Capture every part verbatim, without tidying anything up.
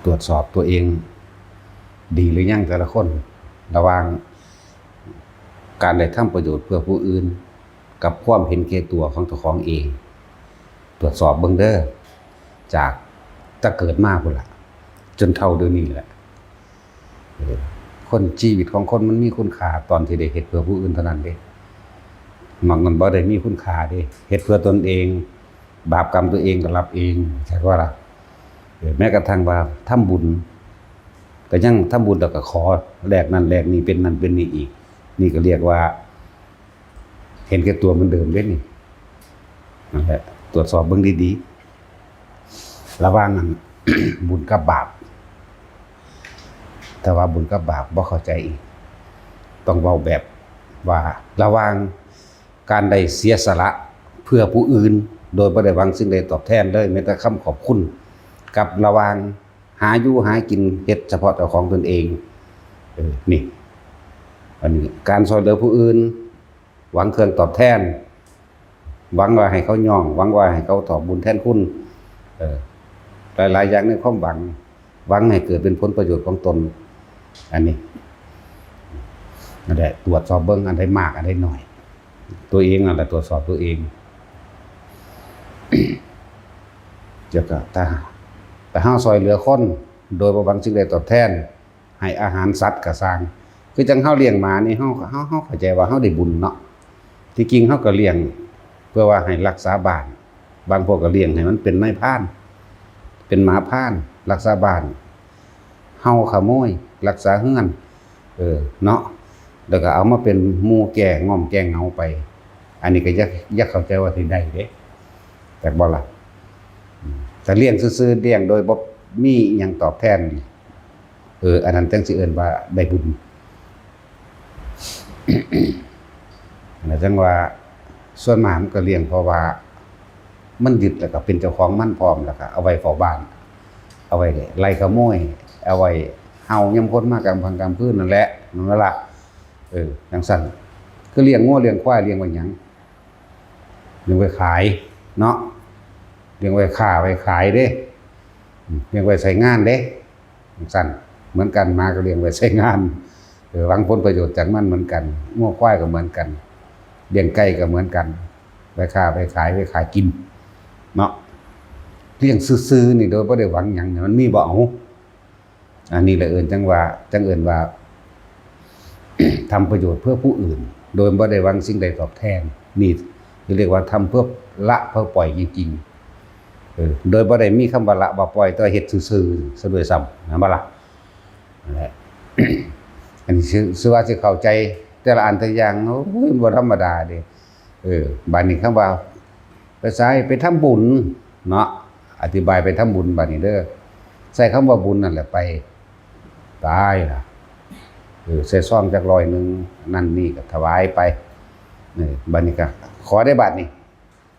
ตรวจสอบตัวเองดีหรือยังแต่ละคน ระหว่างการได้ทำประโยชน์เพื่อผู้อื่น กับความเห็นแก่ตัวของเจ้าของเอง ตรวจสอบเบิ่งเด้อ จากแต่เกิดมาพุ้นล่ะ จนเฒ่าเดี๋ยวนี้แหละ เออ คน ชีวิตของคนมันมีคุณค่าตอนที่ได้เฮ็ดเพื่อผู้อื่นเท่านั้นเด้ นอกนั้นบ่ได้มีคุณค่าเด้ เฮ็ดเพื่อตนเอง บาปกรรมตัวเองก็รับเอง ใช่บ่ล่ะ เออ แม้กระทั่งว่าทำบุญ ก็ยังทำบุญแล้วก็ขอแลกนั่นแลกนี่ เป็นนั่นเป็นนี่อีก นี่ก็เรียกว่า เห็นแก่ตัวเหมือนเดิมเด้นี่ นั่นแหละ ตรวจสอบเบิ่งดีๆ ระหว่างอัน บุญกับบาป แต่ว่าบุญกับบาปบ่เข้าใจอีก ต้องเว้าแบบว่าระหว่างการได้เสียสละเพื่อผู้อื่น โดยบ่ได้หวังสิ่งใดตอบแทนเลย แม้แต่คำขอบคุณ กับระหว่างหาอยู่หากิน เฮ็ดเฉพาะเจ้าของตนเอง เออ นี่ อันนี้การช่วยเหลือผู้อื่น หวังเครื่องตอบแทน หวังว่าให้เขาย้อง หวังว่าให้เขาตอบบุญแทนคุณ เออ หลายๆ อย่างในความหวัง หวังให้เกิดเป็นผลประโยชน์ของตน อันนี้ นั่นแหละ ตรวจสอบเบิ่งอันใดมาก อันใดน้อย ตัวเองนั่นแหละ ตรวจสอบตัวเอง แล้วก็ถ้า ถ้าเฮาช่วยเหลือคน โดยบ่หวังสิ่งใดตอบแทน ให้อาหารสัตว์ก็ซ่าง คือจั่งเฮาเลี้ยงหมานี่ เฮา เฮา เฮาเข้าใจว่าเฮาได้บุญเนาะ ที่จริงเฮาก็เลี้ยงเพื่อว่าให้รักษาบ้าน บางพวกก็เลี้ยงให้มันเป็นนายพราน เป็นหมาพราน รักษาบ้าน เห่าขโมย รักษาเฮือน เออ เนาะ แล้วก็เอามาเป็นหมู่แก้ง่อมแก้เหงาไป อันนี้ก็อย่า อย่าเข้าใจว่าสิได้เด้ แต่บ่ล่ะ อืม ถ้าเลี้ยงซื่อๆ เลี้ยงโดยบ่มีอิหยังตอบแทน เออ อันนั้นจั่งสิเอิ้นว่าได้บุญ นะ จั่งว่าส่วนมากมันก็เลี้ยงเพราะว่ามันยึดแล้วก็เป็นเจ้าของมันพร้อม แล้วก็เอาไว้เฝ้าบ้าน เอาไว้ไล่ขโมย เอาไว้เห่ายามคนมากลางค่ำกลางคืนนั่นแหละ นั่นล่ะ เออ จั่งซั้น คือเลี้ยงงัวเลี้ยงควายเลี้ยงไว้หยัง เลี้ยงไว้ขายเนาะ เลี้ยงไว้ค้าไว้ขายเด้ อืม เลี้ยงไว้ใช้งานเด้ จั่งซั้น เหมือนกัน หมาก็เลี้ยงไว้ใช้งาน เออ หวังผลประโยชน์จากมันเหมือนกัน งัวควายก็เหมือนกัน เลี้ยงไก่ก็เหมือนกัน ไว้ค้าไว้ขาย ไว้ขายกิน เนาะ เลี้ยงซื่อๆ นี่โดยบ่ได้หวังหยังนี่ มันมีบ่ เอา อันนี้แหละเอิ้นจั่งว่า จั่งเอิ้นว่า ทำประโยชน์เพื่อผู้อื่น โดยบ่ได้หวังสิ่งใดตอบแทน นี่เรียกว่าทำเพื่อละเพื่อปล่อยจริงๆ เออ โดยบ่ได้มีคำว่าละว่าปล่อย แต่ว่าเฮ็ดซื่อๆ ซะด้วยซ้ำ แม่นบ่ล่ะ นั่นแหละ อันนี้สิ สิว่าสิเข้าใจแต่ละอันแต่ละอย่าง โอ้ย บ่ธรรมดาเด้ เออ บัดนี้คำว่า ไปไส ไปทำบุญเนาะ อธิบายไปทำบุญบัดนี้เด้อ ใส่คำว่าบุญนั่นแหละไป ตายล่ะ เออ ใส่ซองจักร้อยหนึ่ง นั่นนี่ก็ถวายไป เออ บัดนี้ก็ขอได้บัดนี้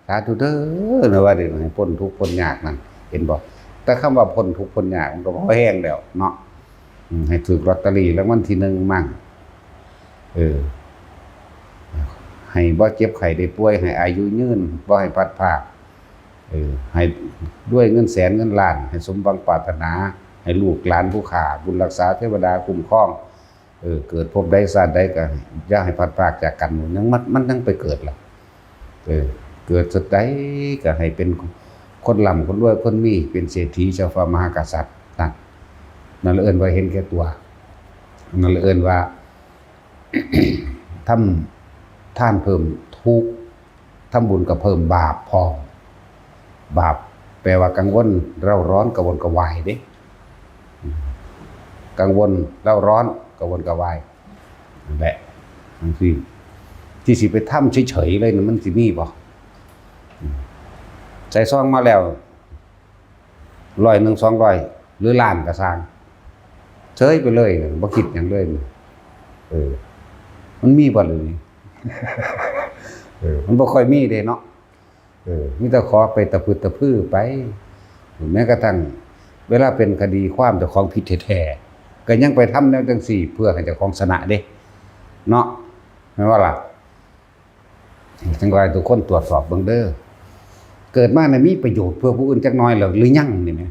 สาธุเด้อ นะว่าเดี๋ยวให้พ้นทุกข์พ้นยากนั่น เห็นบ่ แต่คำว่าพ้นทุกข์พ้นยากมันก็พอแฮงแล้วเนาะ อืม ให้ถืกลอตเตอรี่รางวัลที่หนึ่งมั่ง เออ ให้บ่เจ็บไข้ได้ป่วย ให้อายุยืน บ่ให้พลัดพราก เออ ให้รวยเงินแสนเงินล้าน ให้สมหวังปรารถนา ให้ลูกหลานผู้ข้าบุญรักษาเทวดาคุ้มครอง เออ เกิดภพใดชาติใดก็อย่าให้พลัดพรากจากกัน มันยัง มัน มันยังไปเกิดล่ะ เออ เกิดชาติใดก็ให้เป็นคนร่ำคนรวยคนมี เป็นเศรษฐีเจ้าฟ้ามหากษัตริย์ นั่น นั่นเอิ้นว่าเห็นแก่ตัว นั่นเอิ้นว่า ทำทานเพิ่มทุกข์ ทำบุญก็เพิ่มบาปพร้อม บาปแปลว่ากังวลเร่าร้อนกระวนกระวายเด้ กังวลเร่าร้อนกระวนกระวาย นั่นแหละ จั่งซี้ ที่สิไปทำเฉยๆ เลยนะ มันสิมีบ่ ใส่ซองมาแล้ว ร้อยหนึ่ง สองร้อย หรือล้านก็ซ่าง เฉยไปเลย บ่คิดหยังเลย เออ มันมีบ่ล่ะนี่ เออ มันบ่ค่อยมีเด้เนาะ เออ มีแต่ขอไปตะพึดตะพือไป แม้กระทั่งเวลาเป็นคดีความเจ้าของผิดแท้ๆ ก็ยังไปทำแนวจั่งซี้เพื่อให้เจ้าของชนะเด้ เนาะ แม่นบ่ล่ะ จั่งว่าทุกคนตรวจสอบเบิ่งเด้อ เกิดมาเนี่ยมีประโยชน์เพื่อผู้อื่นจักหน่อยแล้วหรือยังนี่แหม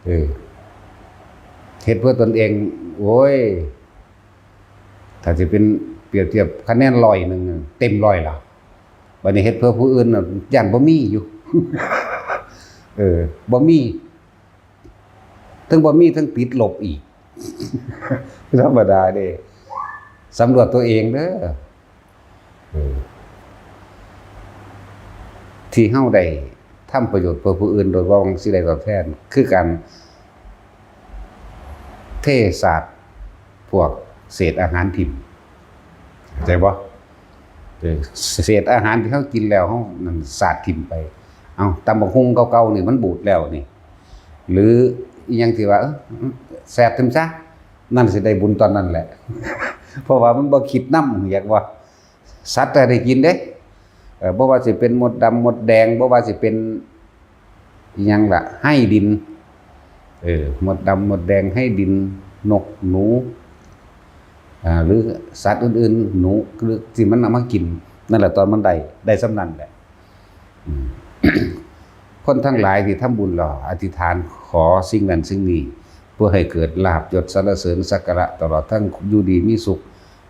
เออ เฮ็ดเพื่อตนเอง โอ้ย ถ้าสิเป็นเปรียบเทียบคะแนนร้อยหนึ่ง เต็มร้อยละ บัดนี้เฮ็ดเพื่อผู้อื่นน่ะ ย่านบ่มีอยู่ เออ บ่มี ทั้งบ่มีทั้งติดลบอีก ธรรมดาเด้ สำรวจตัวเองเด้อ เออ ที่เฮาได้ทำประโยชน์เพื่อผู้อื่นโดยบ่หวังสิ่งใดตอบแทน คือการเทสาดพวกเศษอาหารถิ่ม เข้าใจบ่? เออ เศษอาหารที่เฮากินแล้ว เฮานั่นสาดถิ่มไป เอา ตำบักหุ่งเก่าๆนี่มันบูดแล้วนี่ หรืออิหยังที่ว่า เออ แสดถิ่มซะ นั่นสิได้บุญตอนนั้นแหละ เพราะว่ามันบ่คิดนำ อยากว่า สัตว์ก็ได้กินเด้ เอ่อ บ่ว่าสิเป็นมดดำมดแดง บ่ว่าสิเป็นอิหยังล่ะ ไฮ่ดิน เออ มดดำมดแดง ไฮ่ดิน นก หนู อ่า หรือสัตว์อื่นๆ หนู หรือที่มันเอามากิน นั่นแหละ ตอนมันได้ ได้ส่ำนั้นแหละ อืม คนทั้งหลายที่ทำบุญแล้วอธิษฐานขอสิ่งนั้นสิ่งนี้ เพื่อให้เกิดลาภยศสรรเสริญสักการะ ตลอดทั้งอยู่ดีมีสุข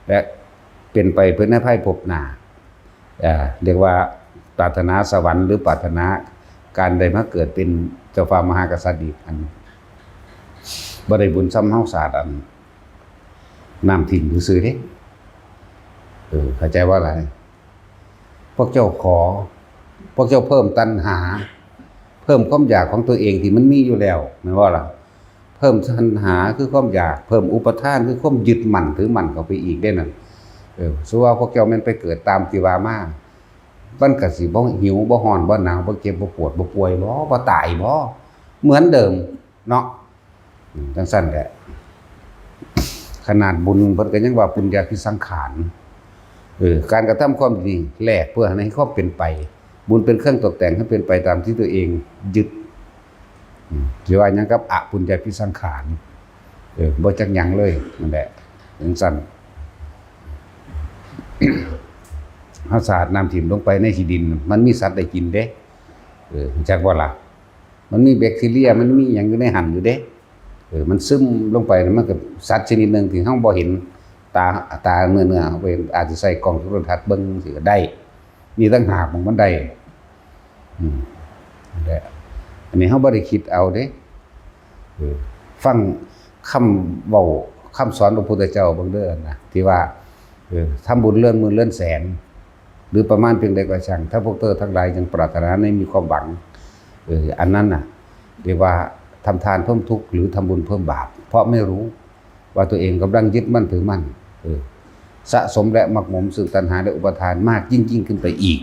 และเป็นไปเพื่อในภายภพหน้า อ่า เรียกว่าปรารถนาสวรรค์หรือปรารถนาการได้มาเกิดเป็นเจ้าฟ้ามหากษัตริย์อีก อันบ่ได้บุญส่ำเฮาสาดอันน้ำถิ่มซื่อๆเด้ เออ เข้าใจว่าอะไร? พวกเจ้าขอ พวกเจ้าเพิ่มตัณหา เพิ่มความอยากของตัวเองที่มันมีอยู่แล้ว แม่นบ่ล่ะ? เพิ่มตัณหาคือความอยาก เพิ่มอุปาทานคือความยึดมั่นถือมั่นเข้าไปอีกเด้นั่น เออ สมมุติว่าพวกเจ้าแม่นไปเกิดตามที่ว่ามา มันก็สิบ่หิว บ่ร้อน บ่หนาว บ่เจ็บ บ่ปวด บ่ป่วยบ่ บ่ตายบ่ เหมือนเดิมเนาะ อืม จั่งซั้นแหละ ขนาดบุญเพิ่นก็ยังว่าปุญญาภิสังขาร เออ การกระทำความดีแลกเพื่อให้ความเป็นไป บุญเป็นเครื่องตกแต่งให้เป็นไปตามที่ตัวเองยึด อืม สิว่าหยังกับอปุญญาภิสังขาร เออ บ่จักหยังเลย นั่นแหละ จั่งซั้น เฮาสาดน้ำถิ่มลงไปในขี้ดิน มันมีสัตว์ได้กินเด้ เออ รู้จักบ่ล่ะ? มันมีแบคทีเรีย มันมีหยังอยู่ในหั่นอยู่เด้ เออ มันซึมลงไป มันก็สัตว์ชนิดหนึ่งที่เฮาบ่เห็นตา ตาเนื้อ เนื้อเฮาบ่เห็น อาจจะใส่กล้องโทรทัศน์เบิ่งจั่งซี้ก็ได้ มีต่างหากหม่องมันได้ อืม นั่นแหละ อันนี้เฮาบ่ได้คิดเอาเด้ เออ ฟังคำเว้า คำสอนพระพุทธเจ้าเบิ่งเด้อนะ ที่ว่า เออ ทำบุญเรือนหมื่นเรือนแสน หรือประมาณเพียงใดก็ช่าง ถ้าพวกเธอทั้งหลายยังปรารถนาในมีความหวัง เออ อันนั้นน่ะ เรียกว่าทำทานเพิ่มทุกข์ หรือทำบุญเพิ่มบาป เพราะไม่รู้ว่าตัวเองกำลังยึดมั่นถือมั่น เออ สะสมและหมักหมมซึ่งตัณหาและอุปาทานมากยิ่งๆขึ้นไปอีก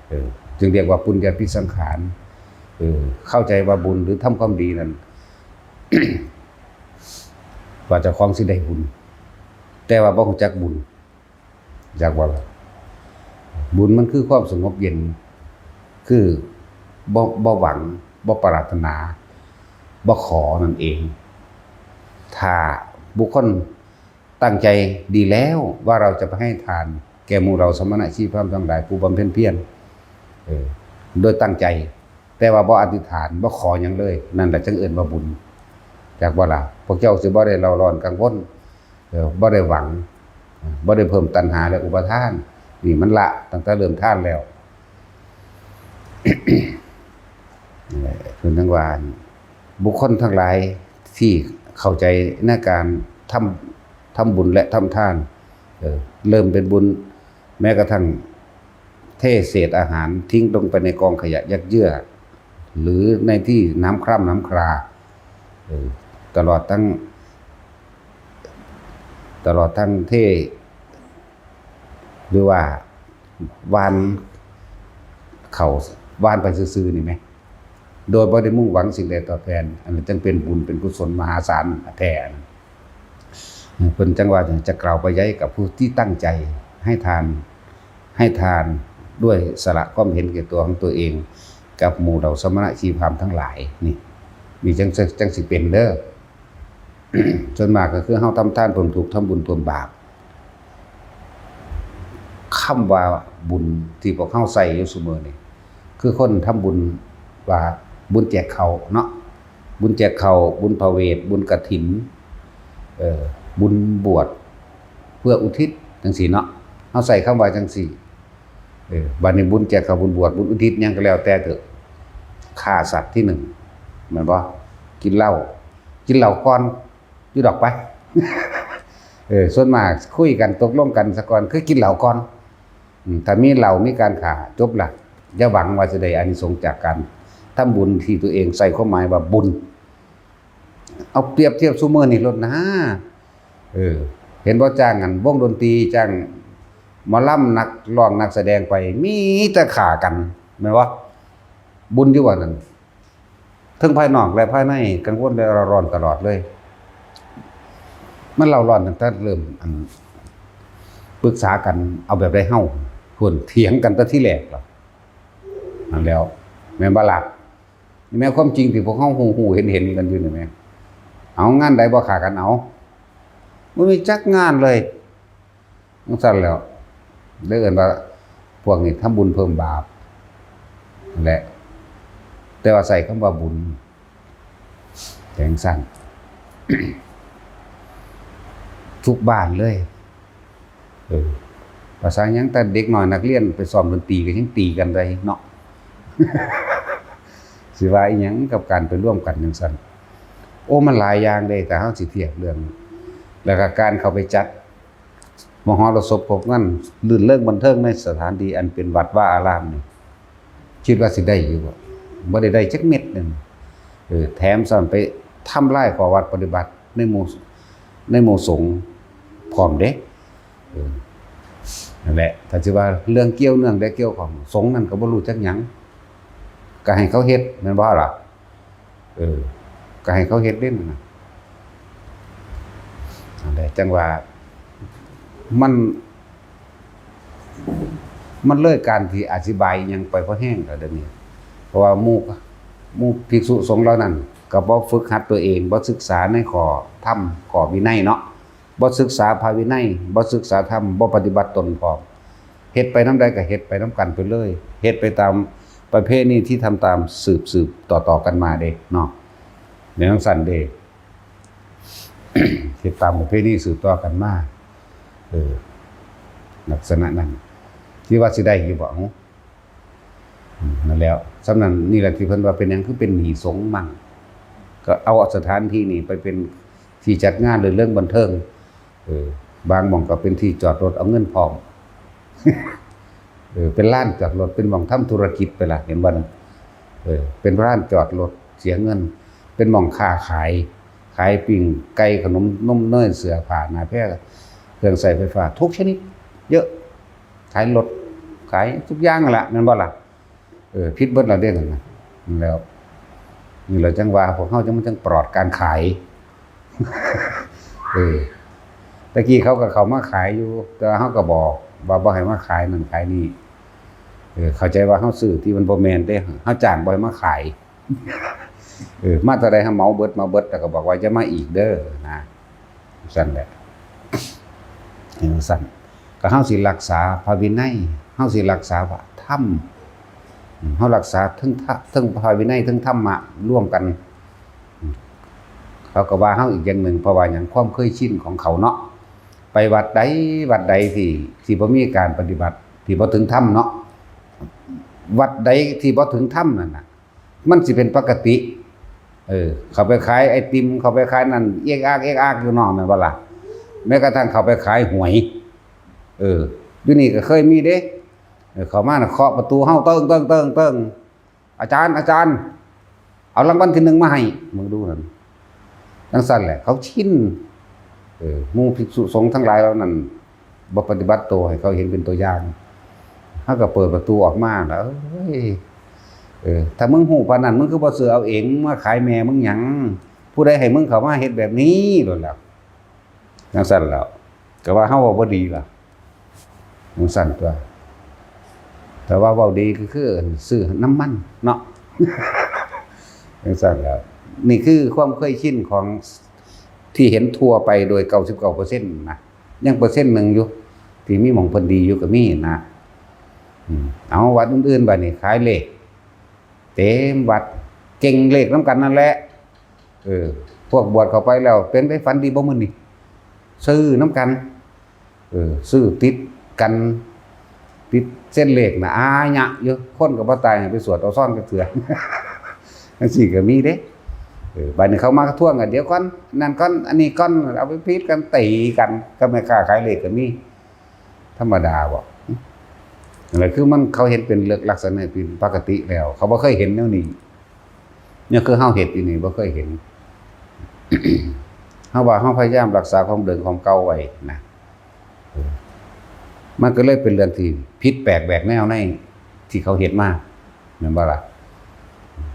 เออ จึงเรียกว่าปุญญาภิสังขาร เออ เข้าใจว่าบุญหรือทำความดีนั้น ว่าเจ้าของสิได้บุญ แต่ว่าบ่รู้จักบุญ จักว่าล่ะ บุญมันคือความสงบเย็น คือบ่ บ่หวัง บ่ปรารถนา บ่ขอนั่นเอง ถ้าบุคคลตั้งใจดีแล้วว่าเราจะไปให้ทานแก่หมู่เหล่าสมณะชีพราหมณ์ทั้งหลายผู้บำเพ็ญเพียร เออ โดยตั้งใจ แต่ว่าบ่อธิษฐาน บ่ขอหยังเลย นั่นแหละจั่งเอิ้นว่าบุญ จักบ่ล่ะ พวกเจ้าสิบ่ได้เร่าร้อนกังวล เออ บ่ได้หวัง บ่ได้เพิ่มตัณหาและอุปาทาน นี่มันละตั้งแต่เริ่มทานแล้ว นี่แหละ เพิ่นจั่งว่า บุคคลทั้งหลายที่เข้าใจในการทำ ทำบุญและทำทาน เออ เริ่มเป็นบุญ แม้กระทั่งเทเศษอาหารทิ้งลงไปในกองขยะยัดเยียด หรือในที่น้ำคร่ำน้ำครา เออ ตลอดทั้ง ตลอดทั้งเท หรือว่าหว่านเข้า หว่านไปซื่อๆนี่แหม โดยบ่ได้มุ่งหวังสิ่งใดตอบแทน อันนั้นจั่งเป็นบุญเป็นกุศลมหาศาลแท้ เพิ่นจั่งว่าจะกล่าวไปย้ายกับผู้ที่ตั้งใจให้ทาน ให้ทานด้วยสละความเห็นแก่ตัวของตัวเอง กับหมู่เหล่าสมณะชีพราหมณ์ทั้งหลาย นี่ นี่จั่ง จั่งสิเป็นเด้อ ส่วนมากก็คือเฮาทำทานเพิ่มทุกข์ ทำบุญเพิ่มบาป คำว่าบุญที่พวกเฮาใช้อยู่ซุมื้อนี่ คือคนทำบุญว่าบุญแจกข้าวเนาะ บุญแจกข้าว บุญพระเวท บุญกฐิน เออ บุญบวชเพื่ออุทิศจังซี่เนาะ เฮาใช้คำว่าจังซี่ เออ บัดนี้บุญแจกข้าว บุญบวช บุญอุทิศหยังก็แล้วแต่เถอะ ฆ่าสัตว์ที่หนึ่ง แม่นบ่ กินเหล้า กินเหล้าก่อน อยู่ดอกไป เออ ส่วนมากคุยกันตกลงกันซะก่อน คือกินเหล้าก่อน อืม ถ้ามีเหล้ามีการฆ่า จบละ อย่าหวังว่าสิได้อานิสงส์จากการทำบุญที่ตัวเองใส่ความหมายว่าบุญ เอาเปรียบเทียบซุมื้อนี้โลดนะ เออ เห็นบ่ จ้างอันวงดนตรี จ้างหมอลำ นักร้อง นักแสดงไป มีแต่ฆ่ากัน แม่นบ่ บุญอยู่บ่นั่น ทั้งภายนอกและภายใน กังวลและเร่าร้อนตลอดเลย มันเร่าร้อนตั้งแต่เริ่ม อัน ปรึกษากัน เอาแบบใดเฮา พู้น เถียงกันแต่ทีแรกแล้ว นั่นแหล้ว แม่นบ่ล่ะ นี่แม่นความจริงที่พวกเฮาฮู้ๆ เห็นๆ กันอยู่นี่แม่น เอางานใดบ่ฆ่ากันเอา บ่มีจักงานเลย จั่งซั้นแหล้ว เลยเอิ้นว่าพวกนี้ทำบุญเพิ่มบาปนั่นแหละ แต่ว่าใช้คำว่าบุญ จั่งซั้น ทุกบ้านเลย เออ ภาษาหยัง แต่เด็กน้อยนักเรียนไปซ้อมดนตรีก็ยังตีกันได้เนาะ สิว่าอีหยังกับการไปร่วมกันจั่งซั้น โอ้ มันหลายอย่างเด้ ถ้าเฮาสิเทียบเรื่อง แล้วก็การเข้าไปจัดมหรสพครบงาน รื่นเริงบันเทิงในสถานที่อันเป็นวัดวาอารามนี่ คิดว่าสิได้อยู่บ่ บ่ได้ได้จักเม็ดหนึ่ง เออ แถมซ้ำไปทำลายข้อวัดปฏิบัติในหมู่ ในหมู่สงฆ์พร้อมเด้ เออ นั่นแหละ ถ้าสิว่าเรื่องเกี่ยวเนื่องและเกี่ยวข้อง สงฆ์นั่นก็บ่รู้จักหยัง ก็ให้เขาเฮ็ด แม่นบ่ล่ะ เออ ก็ให้เขาเฮ็ดเด้นั่นน่ะ นั่นแหละ จั่งว่า มัน มันเลยการที่อธิบายอิหยังไปพอแฮงแล้วเดี๋ยวนี้ เพราะว่าหมู่ หมู่ภิกษุสงฆ์เหล่านั้น ก็บ่ฝึกหัดตัวเอง บ่ศึกษาในข้อธรรม ข้อวินัยเนาะ บ่ศึกษาพระวินัย บ่ศึกษาธรรม บ่ปฏิบัติตนพร้อม เฮ็ดไปนำใดก็เฮ็ดไปนำกันไปเลย เฮ็ดไปตามประเพณีที่ทำตามสืบๆ ต่อๆ กันมาเด้เนาะ แนวจั่งซั้นเด้ เฮ็ดตามประเพณีสืบต่อกันมา เออ ลักษณะนั้น ที่ว่าสิได้อยู่บ่ อืม นั่นแหล้ว ส่ำนั้นนี่แหละที่เพิ่นว่าเป็นหยังคือเป็นหนี้สงฆ์มั่ง ก็เอาสถานที่นี่ไปเป็นที่จัดงานรื่นเริงบันเทิง เออ บางหม่องก็เป็นที่จอดรถเอาเงินพร้อม เออ เป็นลานจอดรถ เป็นหม่องทำธุรกิจไปล่ะ เห็นบ่นั่น เออ เป็นลานจอดรถเสียเงิน เป็นหม่องค้าขาย ขายปิ้งไก่ ขนม นมเนย เสื้อผ้า หน้าแพร เครื่องใช้ไฟฟ้าทุกชนิด เยอะ ขายรถ ขายทุกอย่างนั่นล่ะ แม่นบ่ล่ะ เออ ผิดเบิดแล้วเด้นั่นน่ะ นั่นแหล้ว นี่แหละจั่งว่าพวกเฮาจั่ง มันจั่งปลอดการขาย เออ แต่กี้เขาก็เข้ามาขายอยู่ แต่ว่าเฮาก็บอกว่าบ่ให้มาขายนั่นขายนี่ เออ เข้าใจว่าเฮาซื้อที่มันบ่แม่นเด้ เฮาจ้างบ่ให้มาขาย เออ มาเท่าใดเฮาเหมาเบิด เหมาเบิด แล้วก็บอกว่าอย่ามาอีกเด้อนะ จั่งซั้นแหละ จั่งซั้น ก็เฮาสิรักษาพระวินัย เฮาสิรักษาพระธรรม อืม เฮารักษาทั้งทะ ทั้งพระวินัย ทั้งธรรมะร่วมกัน อืม เขาก็ว่าเฮาอีกอย่างหนึ่ง เพราะว่าหยัง ความเคยชินของเขาเนาะ ไปวัดใด วัดใดที่ ที่บ่มีการปฏิบัติ ที่บ่ถึงธรรมเนาะ วัดใดที่บ่ถึงธรรมนั่นน่ะ มันสิเป็นปกติ เออ เขาไปขายไอติม เขาไปขายนั่น เอกอัก เอกอักอยู่นอกแม่นบ่ล่ะ แม้กระทั่งเขาไปขายหวย เออ อยู่นี่ก็เคยมีเด้ เออ เขามาน่ะเคาะประตูเฮา เติ้ง เติ้ง เติ้ง เติ้ง "อาจารย์ อาจารย์ เอารางวัลที่หนึ่งมาให้" มึงดูนั่น จั่งซั้นแหละ เขาชิน เออ หมู่ภิกษุสงฆ์ทั้งหลายเหล่านั้น บ่ปฏิบัติตัวให้เขาเห็นเป็นตัวอย่าง เฮาก็เปิดประตูออกมาแล้ว "เอ้ย เออ ถ้ามึงฮู้ปานนั้น มึงคือบ่ซื้อเอาเอง มึงมาขายแม่มึงหยัง ผู้ใดให้มึงเข้ามาเฮ็ดแบบนี้" โลดแหล้ว จั่งซั้นแหล้ว ก็ว่าเฮาเว้าบ่ดีล่ะ จั่งซั้นตั๊ว แต่ว่าเว้าดีก็คือซื้อน้ำมันเนาะ จั่งซั้นแหล้ว นี่คือความเคยชินของ ที่เห็นทั่วไปโดย เก้าสิบเก้าเปอร์เซ็นต์ นะ ยังเปอร์เซ็นต์หนึ่งอยู่ ที่มีหม่องเพิ่นดีอยู่ก็มีนะ อืม เอาวัดอื่นๆ บัดนี้ขายเลข เต็มวัด เก่งเลขนำกันนั่นแหละ เออ พวกบวชเข้าไปแล้ว "เป็นได ฝันดีบ่มื้อนี้ ซื้อนำกัน เออ ซื้อติดกัน ติดเส้นเลขน่ะ อาญะอยู่ คนก็บ่ตาย ให้ไปสวดเอาซองจักเทื่อ จั่งซี้ก็มีเด้ เออ บัดนี้เขามาทวงกัน เดี๋ยวก่อน นั่นก่อน อันนี้ก่อน เอาไปผิดกัน ตีกัน กับแม่ค้าขายเลขก็มี ธรรมดาบ่ นั่นแหละ คือมัน เขาเห็นเป็นเรื่องลักษณะที่ปกติแล้ว เขาบ่เคยเห็นแนวนี้ เนี่ย คือเฮาเฮ็ดอยู่นี่ บ่เคยเห็น เฮาว่าเฮาพยายามรักษาความเดิมของเก่าไว้นะ เออ มันก็เลยเป็นเรื่องที่ผิดแปลกแหวกแนวในที่เขาเฮ็ดมา แม่นบ่ล่ะ?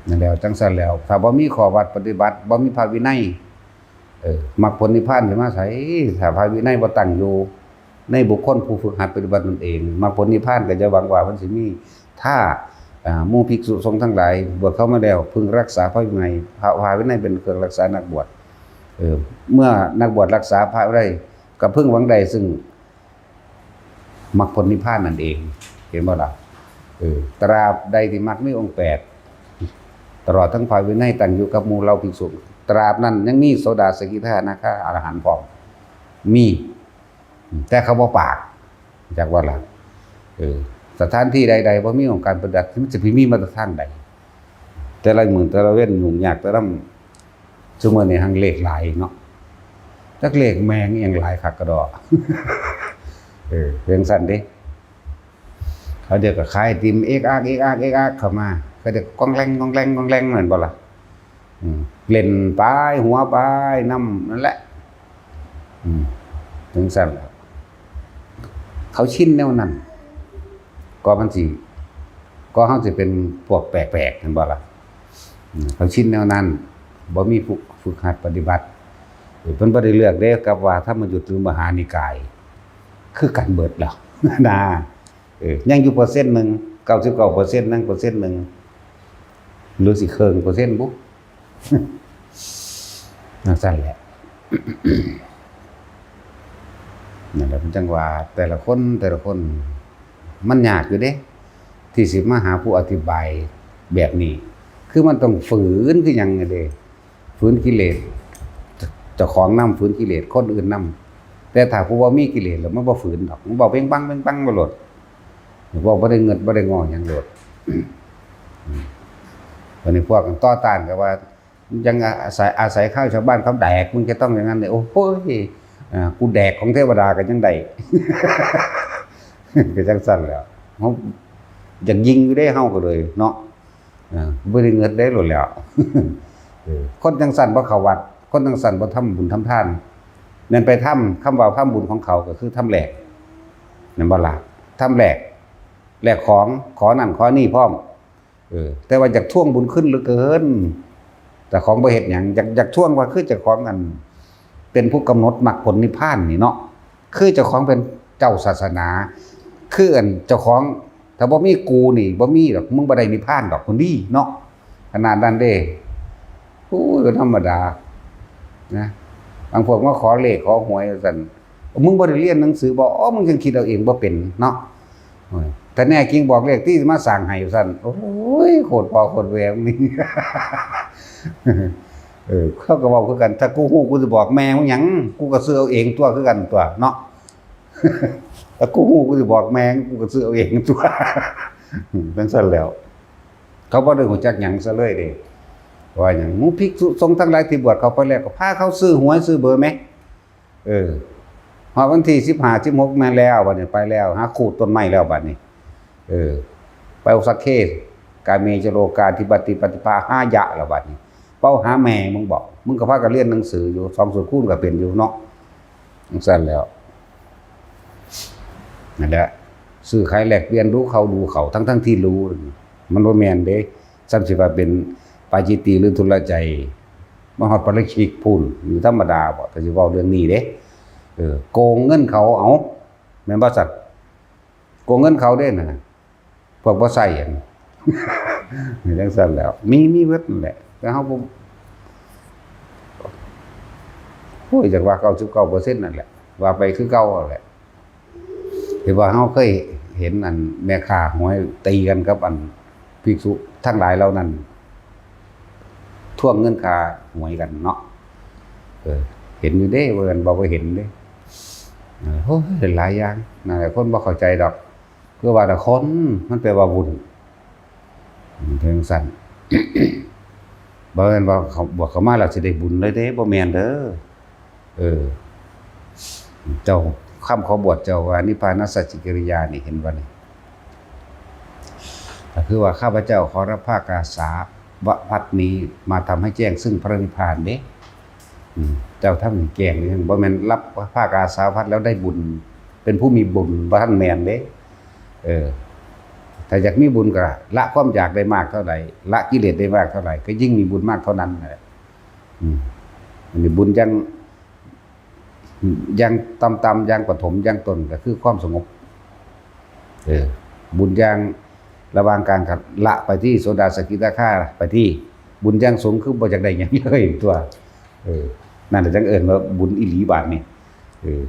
นั่นแหล้ว จั่งซั้นแล้ว ถ้าบ่มีข้อวัดปฏิบัติ บ่มีพระวินัย เออ มรรคผลนิพพานสิมาไส ถ้าพระวินัยบ่ตั้งอยู่ในบุคคลผู้ฝึกหัดปฏิบัติตนเอง มรรคผลนิพพานก็อย่าหวังว่ามันสิมี ถ้า อ่า หมู่ภิกษุสงฆ์ทั้งหลาย บวชเข้ามาแล้ว พึงรักษาพระวินัย พระ พระวินัยเป็นเครื่องรักษานักบวช เออ เมื่อนักบวชรักษาพระวินัย ก็พึงหวังได้ซึ่งมรรคผลนิพพานนั่นเอง เห็นบ่ล่ะ? เออ ตราบใดที่มรรคมีองค์แปด ตลอดทั้งพระวินัยตั้งอยู่กับหมู่เหล่าภิกษุ ตราบนั้นยังมีโสดา สกิทา อนาคา อรหันต์พร้อม มี แต่เขาบ่ปาก จักว่าล่ะ เออ สถานที่ใดๆ บ่มีองค์การปฏิบัติ มันสิไปมีมาแต่ทางใด? แต่ละมื้อแต่ละเว็นยุ่งยากแต่ละ ซุมื้อนี้หังเลขหลายเนาะ จักเลขแม่งอิหยังหลายคักกะดอ เออ จั่งซั้นเด้ เขาเดี๋ยวก็ขายไอติมเอกอัก เอกอัก เอกอักเข้ามา เขาเดี๋ยวก็ก้องแล่ง ก้องแล่ง ก้องแล่ง แม่นบ่ล่ะ? อืม เล่นไป หัวไปนำนั่นแหละ อืม จั่งซั้นล่ะ เขาชินแนวนั้น ก็มันสิ ก็เฮาสิเป็นพวกแปลกๆ แม่นบ่ล่ะ? อืม เขาชินแนวนั้น บ่มีผู้ฝึกหัดปฏิบัติ เออ เพิ่นบ่ได้เลือกเด้ กับว่าธรรมยุตหรือมหานิกาย คือกันเบิดแล้ว นะ เออ ยังอยู่เปอร์เซ็นต์หนึ่ง เก้าสิบเก้าเปอร์เซ็นต์ ยังเปอร์เซ็นต์หนึ่ง หรือสิเคิ่งเปอร์เซ็นต์บุ จั่งซั้นแหละ นั่นแหละ มันจั่งว่าแต่ละคน แต่ละคน มันยากอยู่เด้ ที่สิมาหาผู้อธิบายแบบนี้ คือมันต้องฝืนคือหยังนี่เด้ ฝืนกิเลสเจ้าของนำ ฝืนกิเลสคนอื่นนำ แต่ถ้าผู้บ่มีกิเลสแล้วมันบ่ฝืนดอก มันเว้าเบ้งบังเบ้งบังไปโลด เว้าบ่ได้เงิดบ่ได้งอหยังโลด อืม บัดนี้พวกต่อต้านก็ว่า ยังอาศัย อาศัยข้าวชาวบ้านเขาแดก มึงจะต้องอย่างนั้นเลย โอ้ย อ่า กูแดกของเทวดาก็ยังได้ ก็จั่งซั้นแหล้ว เฮาอยากยิงอยู่เด้ เฮาก็เลยเนาะ อ่า บ่ได้เงิดได้โลดแหล้ว เออ คนจั่งซั้นบ่เข้าวัด คนจั่งซั้นบ่ทำบุญทำทาน แม่นไปทำ คำว่าทำบุญของเขาก็คือทำแลก แม่นบ่ล่ะ? ทำแลก แลกของ ขอนั่นขอนี่พร้อม เออ แต่ว่าอยากทวงบุญคืนเหลือเกิน เจ้าของบ่เฮ็ดหยัง อยาก อยากทวงว่าคือเจ้าของอัน เป็นผู้กำหนดมรรคผลนิพพานนี่เนาะ คือเจ้าของเป็นเจ้าศาสนา คืออันเจ้าของ ถ้าบ่มีกูนี่ บ่มีดอก มึงบ่ได้นิพพานดอก คนดีเนาะ ขนาดนั้นเด้ โอ้ย ก็ธรรมดา นะ บางพวกมาขอเลขขอหวยว่าซั่น มึงบ่ได้เรียนหนังสือบ่ อ๋อ มึงจั่งคิดเอาเองบ่เป็นเนาะ โอ้ย ถ้าแน่จริงบอกเลขที่มาสร้างให้ว่าซั่น โอ้ย โคตรพ่อโคตรแม่มึงนี่ เออ เขาก็เว้าคือกัน ถ้ากูฮู้กูสิบอกแม่มึงหยัง กูก็ซื้อเอาเองตั๊วคือกันตั๊วเนาะ ถ้ากูฮู้กูสิบอกแม่มึง กูก็ซื้อเอาเองตั๊ว จั่งซั้นแหล้ว เขาบ่ได้ฮู้จักหยังซะเลยเด้ ว่าหยัง หมู่ภิกษุสงฆ์ทั้งหลายที่บวชเข้าไปแล้ว ก็พาเขาซื้อหวยซื้อเบอร์แหม เออ ฮอดวันที่สิบห้า สิบหก แม่นแล้ว บัดนี้ไปแล้ว หาขูดต้นไม้แล้วบัดนี้ เออ ไปสักเค กาเมจโลกาธิปติปฏิภาหายะแล้วบัดนี้ เป้าหาแม่มึงบอก มึงก็พากันเรียนหนังสืออยู่ สองสูตรคูณก็เป็นอยู่เนาะ จั่งซั้นแหล้ว นั่นแหละ ซื้อขายแลกเปลี่ยนดูเขาดูเขา ทั้งๆ ที่รู้ มันบ่แม่นเด้ ซ้ำสิว่าเป็นปาจิตติหรือทุลใจ มาฮอดปาริชิกพู้น อยู่ธรรมดาบ่ ก็สิเว้าเรื่องนี้เด้ เออ โกงเงินเขา เอา แม่นบ่ซั้น โกงเงินเขาเด้นั่นน่ะ พวกบ่ใช้อัน จั่งซั้นแหล้ว มี มีเบิดนั่นแหละ แต่เฮาบ่ โอ้ย อยากว่า เก้าสิบเก้าเปอร์เซ็นต์ นั่นแหละ ว่าไปคือเก่านั่นแหละ ที่ว่าเฮาเคยเห็นอันแม่ค้าหวยตีกันกับอันภิกษุทั้งหลายเหล่านั้น ทวงเงินค่าหวยกันเนาะ เออ เห็นอยู่เด้ ว่ากัน บ่ว่าเห็นเด้ โอ้ย หลายอย่างนั่นแหละ คนบ่เข้าใจดอก คือว่าแต่คน มันแปลว่าบุญ เพียงสั้น บ่แม่นว่าเขาบวชเข้ามาแล้วสิได้บุญเลยเด้ บ่แม่นเด้อ เออ เจ้า คำขอบวชเจ้าว่านิพพานสัจจิกิริยานี่ เห็นบ่นี่ ก็คือว่าข้าพเจ้าขอรับผ้ากาสาวพัสนี้มาทำให้แจ้งซึ่งพระนิพพานเด้ อืม เจ้าทำให้แจ้งหรือยัง บ่แม่นรับผ้ากาสาวพัสแล้วได้บุญ เป็นผู้มีบุญ บ่ทันแม่นเด้ เออ ถ้าอยากมีบุญก็ละความอยากได้มากเท่าใด ละกิเลสได้มากเท่าใด ก็ยิ่งมีบุญมากเท่านั้นนั่นแหละ อืม อันนี้บุญอย่าง อย่างต่ำๆ อย่างปฐม อย่างต้นก็คือความสงบ เออ บุญอย่างระหว่างกลางก็ละไปที่โสดาสกิทาคาไปที่ บุญอย่างสูงคือบ่อยากได้หยังเลยตัว เออ นั่นแหละจั่งเอิ้นว่าบุญอีหลีบาดนี้ เออ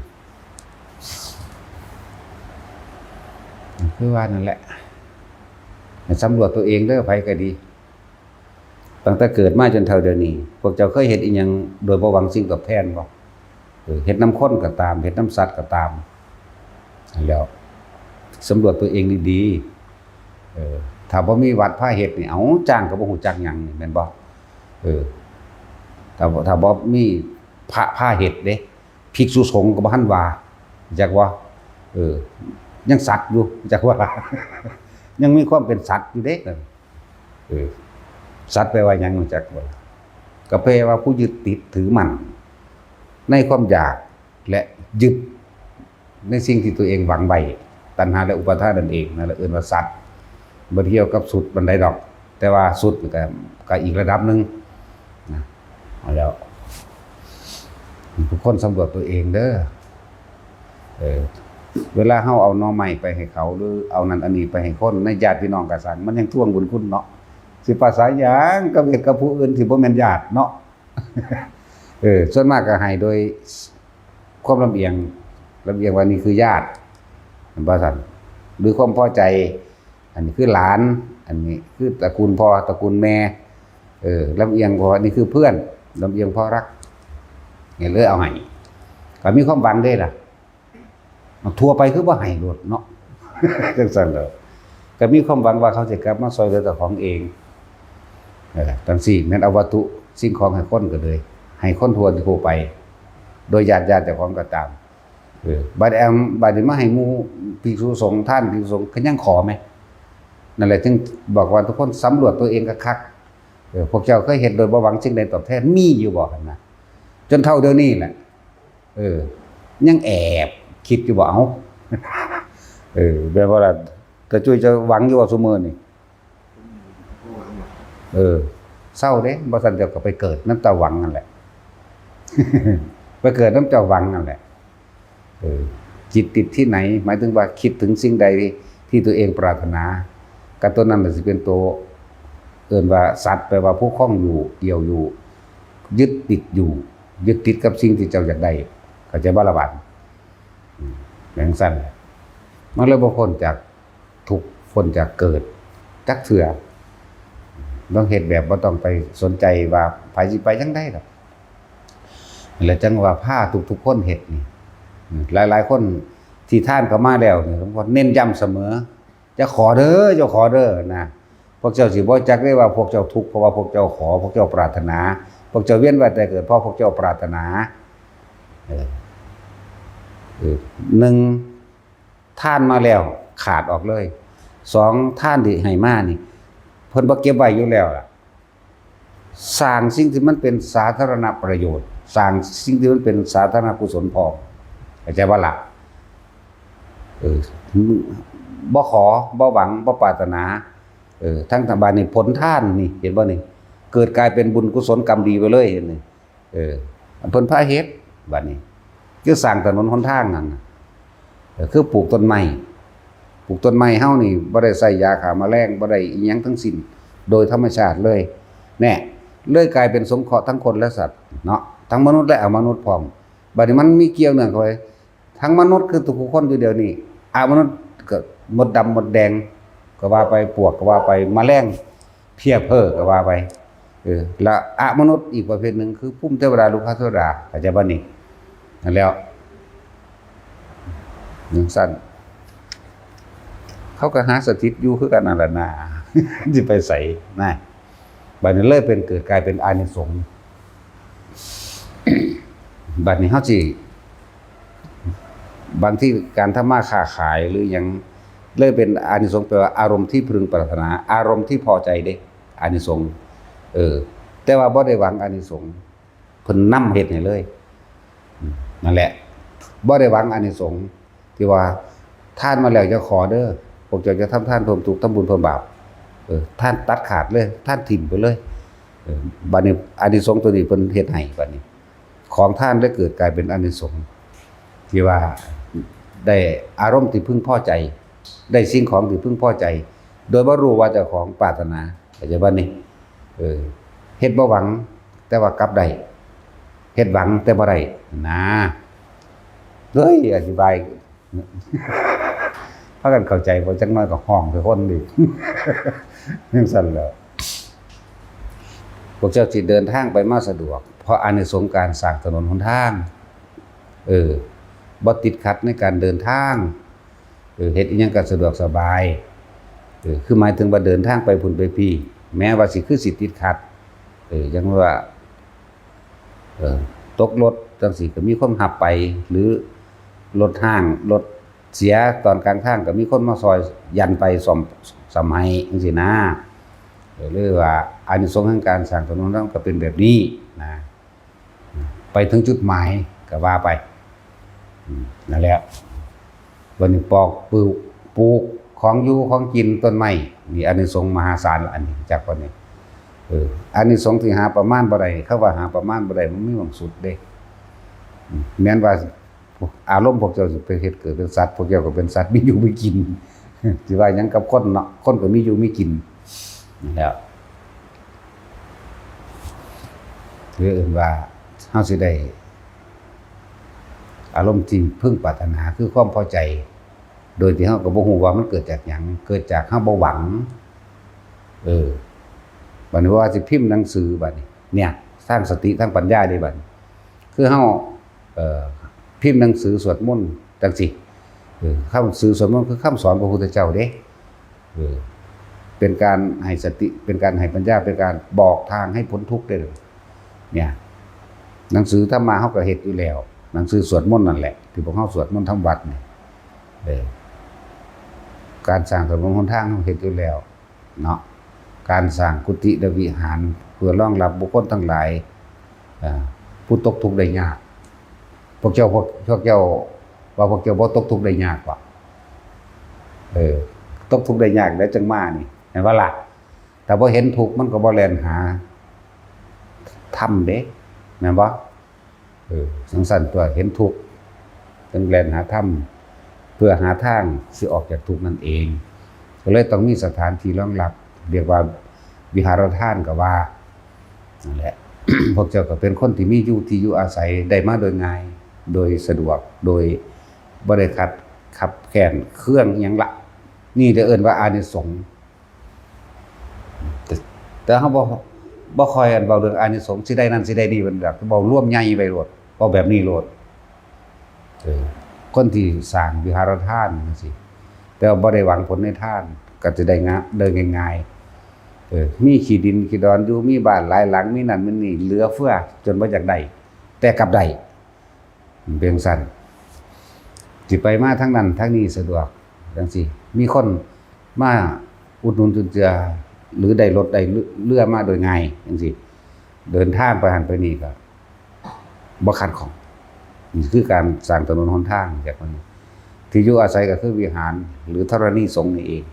คือว่านั่นแหละ ให้สำรวจตัวเองเด้อ ไผก็ดี ตั้งแต่เกิดมาจนเฒ่าเดี๋ยวนี้ พวกเจ้าเคยเฮ็ดอิหยังโดยบ่หวังสิ่งตอบแทนบ่ เออ เฮ็ดนำคนก็ตาม เฮ็ดนำสัตว์ก็ตาม นั่นแหล้ว สำรวจตัวเองดีๆ เออ ถ้าบ่มีวัดพาเฮ็ดนี่ เอ้า จ้างก็บ่ฮู้จักหยังนี่ แม่นบ่ เออ ถ้าบ่ ถ้าบ่มีพระพาเฮ็ดเด้ ภิกษุสงฆ์ก็บ่ทันว่า จักว่า เออ ยังสัตว์อยู่ จักว่า ยังมีความเป็นสัตว์อยู่เด้ เออ สัตว์แปลว่าหยังรู้จักบ่ล่ะ ก็แปลว่าผู้ยึดติดถือมั่น ในความอยากและยึดในสิ่งที่ตัวเองหวังไว้ ตัณหาและอุปาทานนั่นเอง นั่นแหละเอิ้นว่าสัตว์ บ่เกี่ยวกับสุดปานใดดอก แต่ว่าสุดนี่ก็ ก็อีกระดับหนึ่งนะ เอาแล้ว ทุกคนสำรวจตัวเองเด้อ เออ เวลาเฮาเอาหน่อไม้ไปให้เขา หรือเอานั่นอันนี้ไปให้คน ในญาติพี่น้องก็ซั่ง มันยังทวงบุญคุณเนาะ สิประสาหยังกับเฮ็ดกับผู้อื่นที่บ่แม่นญาติเนาะ เออ ส่วนมากก็ให้โดยความลำเอียง ลำเอียงว่านี่คือญาติ แม่นบ่ซั่น หรือความพอใจ อันนี้คือหลาน อันนี้คือตระกูลพ่อ ตระกูลแม่ เออ ลำเอียงเพราะนี่คือเพื่อน ลำเอียงเพราะรัก นี่เลยเอาให้ ก็มีความหวังเด้ล่ะ ทั่วไปคือบ่ให้โลดเนาะ จั่งซั่นแหล้ว ก็มีความหวังว่าเขาสิกลับมาซ่อยเหลือเจ้าของเอง เออ จั่งซี้ แม่นเอาวัตถุสิ่งของให้คนก็เลย ให้คนทั่ว ทั่วไป โดยญาติ ญาติเจ้าของก็ตาม เออ บัดแอม บัดนี้มาให้หมู่ภิกษุสงฆ์ ทานภิกษุสงฆ์ ก็ยังขอแหม นั่นแหละจึงบอกว่าทุกคนสำรวจตัวเองคักๆ เออ พวกเจ้าเคยเฮ็ดโดยบ่หวังสิ่งใดตอบแทน มีอยู่บ่หั่นนะ จนเฒ่าเดี๋ยวนี้แหละ เออ ยังแอบคิดอยู่บ่ เอ้า เออ แบบว่าล่ะ ตาจุ้ยจะหวังอยู่บ่ซุมื้อนี่ เออ เซาเด้ บ่ซั้นเจ้าก็ไปเกิดนำตาหวังนั่นแหละ ไปเกิดนำเจ้าหวังนั่นแหละ เออ จิตติดที่ไหน หมายถึงว่าคิดถึงสิ่งใดที่ตัวเองปรารถนา ก็ตัวนั้นน่ะสิเป็นตัว เอิ้นว่าสัตว์ แปลว่าผู้คล้องอยู่ เกี่ยวอยู่ ยึดติดอยู่ ยึดติดกับสิ่งที่เจ้าอยากได้ เข้าใจบ่ล่ะบาด อืม จั่งซั้นแหละ มันเลยบ่พ้นจากทุกข์ พ้นจากเกิด จักเทื่อ ต้องเฮ็ดแบบบ่ต้องไปสนใจว่าไผสิไปจั่งใดดอก แล้วจั่งว่าพาทุกๆคนเฮ็ดนี่ อืม หลายๆคนที่ทานเข้ามาแล้วนี่ หลวงพ่อเน้นย้ำเสมอ อย่าขอเด้อ อย่าขอเด้อนะ พวกเจ้าสิบ่จักได้ว่าพวกเจ้าทุกข์ เพราะว่าพวกเจ้าขอ พวกเจ้าปรารถนา พวกเจ้าเวียนว่ายตายเกิด เพราะพวกเจ้าปรารถนา เออ เออ หนึ่ง ทานมาแล้วขาดออกเลย สอง ทานที่ให้มานี่ เพิ่นบ่เก็บไว้อยู่แล้วล่ะ สร้างสิ่งที่มันเป็นสาธารณประโยชน์ สร้างสิ่งที่มันเป็นสาธารณกุศลพร้อม เข้าใจบ่ล่ะ เออ บ่ขอ บ่หวัง บ่ปรารถนา เออ ทั้ง บาดนี้ผลทานนี่ เห็นบ่นี่ เกิดกลายเป็นบุญกุศลกรรมดีไปเลย เห็นนี่ เออ เพิ่นพาเฮ็ด บาดนี้ คือสร้างถนนหนทางนั่นน่ะ เออ คือปลูกต้นไม้ ปลูกต้นไม้เฮานี่บ่ได้ใส่ยาฆ่าแมลง บ่ได้อิหยังทั้งสิ้น โดยธรรมชาติเลย แน่ เลยกลายเป็นสงเคราะห์ทั้งคนและสัตว์เนาะ ทั้งมนุษย์และอมนุษย์พร้อม บาดนี้มันมีเกี่ยวเนื่องเข้าไป ทั้งมนุษย์คือทุกคนอยู่เดี๋ยวนี้ อมนุษย์ก็มดดำมดแดง ก็ว่าไป ปลวกก็ว่าไป แมลงเพียบเพ้อก็ว่าไป เออ และอมนุษย์อีกประเภทหนึ่งคือภูมิเทวดา ลูกคเทวดา เข้าใจบ่นี่ นั่นแล้ว จั่งซั้น เขาก็หาสถิตอยู่คือกันนั่นล่ะนะ สิไปไสนะ บัดนี้เลยเป็นเกิดกลายเป็นอานิสงส์ บัดนี้เฮาสิ บางทีการทำมาค้าขายหรือหยัง เลยเป็นอานิสงส์ แปลว่าอารมณ์ที่พึงปรารถนา อารมณ์ที่พอใจเด้ อานิสงส์ เออ แต่ว่าบ่ได้หวังอานิสงส์ เพิ่นนำเฮ็ดให้เลย อืม นั่นแหละ บ่ได้หวังอานิสงส์ที่ว่า ทานมาแล้วอย่าขอเด้อ พวกเจ้าจะทำทานเพิ่มทุกข์ ทำบุญเพิ่มบาป เออ ทานตัดขาดเลย ทานถิ่มไปเลย เออ บัดนี้อานิสงส์ตัวนี้เพิ่นเฮ็ดให้ บัดนี้ ของทานได้เกิดกลายเป็นอานิสงส์ ที่ว่าได้อารมณ์ที่พึงพอใจ ได้สิ่งของที่พึงพอใจ โดยบ่รู้ว่าเจ้าของปรารถนา เข้าใจบ่นี่ เออ เฮ็ดบ่หวัง แต่ว่ากลับได้ เฮ็ดหวังแต่บ่ได้ นะ เฮ้ย อธิบาย พากันเข้าใจบ่ จักหน่อยก็ฮ้องใส่คนอีก จั่งซั้นแหล้ว พวกเจ้าสิเดินทางไปมาสะดวก เพราะอานิสงส์การสร้างถนนหนทาง เออ บ่ติดขัดในการเดินทาง เออ เฮ็ดอิหยังก็สะดวกสบาย เออ คือหมายถึงว่าเดินทางไปพุ้นไปพี้ แม้ว่าสิคือสิติดขัด เออ จั่งว่า เออ ตกรถจั่งซี้ก็มีคนรับไป หรือรถฮ้าง รถเสียตอนกลางทางก็มีคนมาซ่อยยันไปซ่อม ซ่อมให้จั่งซี้นะ เออ หรือว่าอานิสงส์แห่งการสร้างถนนหนทางก็เป็นแบบนี้นะ ไปถึงจุดหมายก็ว่าไป อืม นั่นแหละ บัดนี้ปอก ปลูก ปลูกของอยู่ของกิน ต้นไม้ นี่อานิสงส์มหาศาลละ อันนี้ จักว่านี่ เออ อานิสงส์ที่หาประมาณบ่ได้ คำว่าหาประมาณบ่ได้ มันมีหม่องสุดเด้ อืม แม้นว่าอารมณ์พวกเจ้าสิไปเฮ็ดเกิดเป็นสัตว์ พวกเจ้าก็เป็นสัตว์ มีอยู่มีกิน สิว่าหยังกับคนเนาะ คนก็มีอยู่มีกิน นั่นแหละ คือเอิ้นว่าเฮาสิได้อารมณ์ที่พึงปรารถนา คือความพอใจ โดยที่เฮาก็บ่ฮู้ว่ามันเกิดจากหยัง เกิดจากเฮาบ่หวัง เออ บัดนี้ว่าสิพิมพ์หนังสือบัดนี้ เนี่ย สร้างสติ สร้างปัญญาเด้บัดนี้ คือเฮา เอ่อ พิมพ์หนังสือสวดมนต์จั่งซี้ เออ คำ หนังสือสวดมนต์คือคำสอนพระพุทธเจ้าเด้ เออ เป็นการให้สติ เป็นการให้ปัญญา เป็นการบอกทางให้พ้นทุกข์ได้เลย เนี่ย หนังสือธรรมะเฮาก็เฮ็ดอยู่แล้ว หนังสือสวดมนต์นั่นแหละ ที่พวกเฮาสวดมนต์ทำวัดนี่ เออ การสร้างถนนหนทางเฮาเฮ็ดอยู่แล้วเนาะ การสร้างกุฏิและวิหารเพื่อรองรับบุคคลทั้งหลาย เอ่อ ผู้ตกทุกข์ได้ยาก พวกเจ้า พวก พวกเจ้าว่าพวกเจ้าบ่ตกทุกข์ได้ยากบ่ เออ ตกทุกข์ได้ยากแล้วจั่งมานี่ แม่นบ่ล่ะ ถ้าบ่เห็นทุกข์มันก็บ่แล่นหาธรรมเด้ แม่นบ่ เออ จั่งซั้นตั๊ว เห็นทุกข์ จั่งแล่นหาธรรม เพื่อหาทางสิออกจากทุกข์นั่นเอง ก็เลยต้องมีสถานที่รองรับ เรียกว่าวิหารทานก็ว่า นั่นแหละ พวกเจ้าก็เป็นคนที่มีอยู่ที่อยู่อาศัยได้มาโดยง่าย โดยสะดวก โดยบ่ได้ขัด ขับแค้นเคืองอิหยังละ นี่เด้อเอิ้นว่าอานิสงส์ แต่ แต่เฮาบ่ บ่ค่อยอันเว้าเรื่องอานิสงส์สิได้นั่นสิได้นี่ มันแบบเว้ารวมใหญ่ไปโลด เว้าแบบนี้โลด เออ คนที่สร้างวิหารทานจั่งซี้ แต่ว่าบ่ได้หวังผลในทาน ก็สิได้งะ ได้ง่ายๆ เออ มีขี้ดินขี้ดอนอยู่ มีบ้านหลายหลัง มีนั่นมีนี่ เหลือเฟือจนบ่อยากได้ แต่กลับได้ เป็นจั่งซั้น สิไปมาทางนั้นทางนี้สะดวกจั่งซี้ มีคนมาอุดหนุนจุนเจือ หรือได้รถได้เรือมาโดยง่ายจั่งซี้ เดินทางไปหั่นไปนี่ก็บ่ขัดข้อง นี่คือการสร้างถนนหนทางแบบนี้ ที่อยู่อาศัยก็คือวิหารหรือธรณีสงฆ์นี่เอง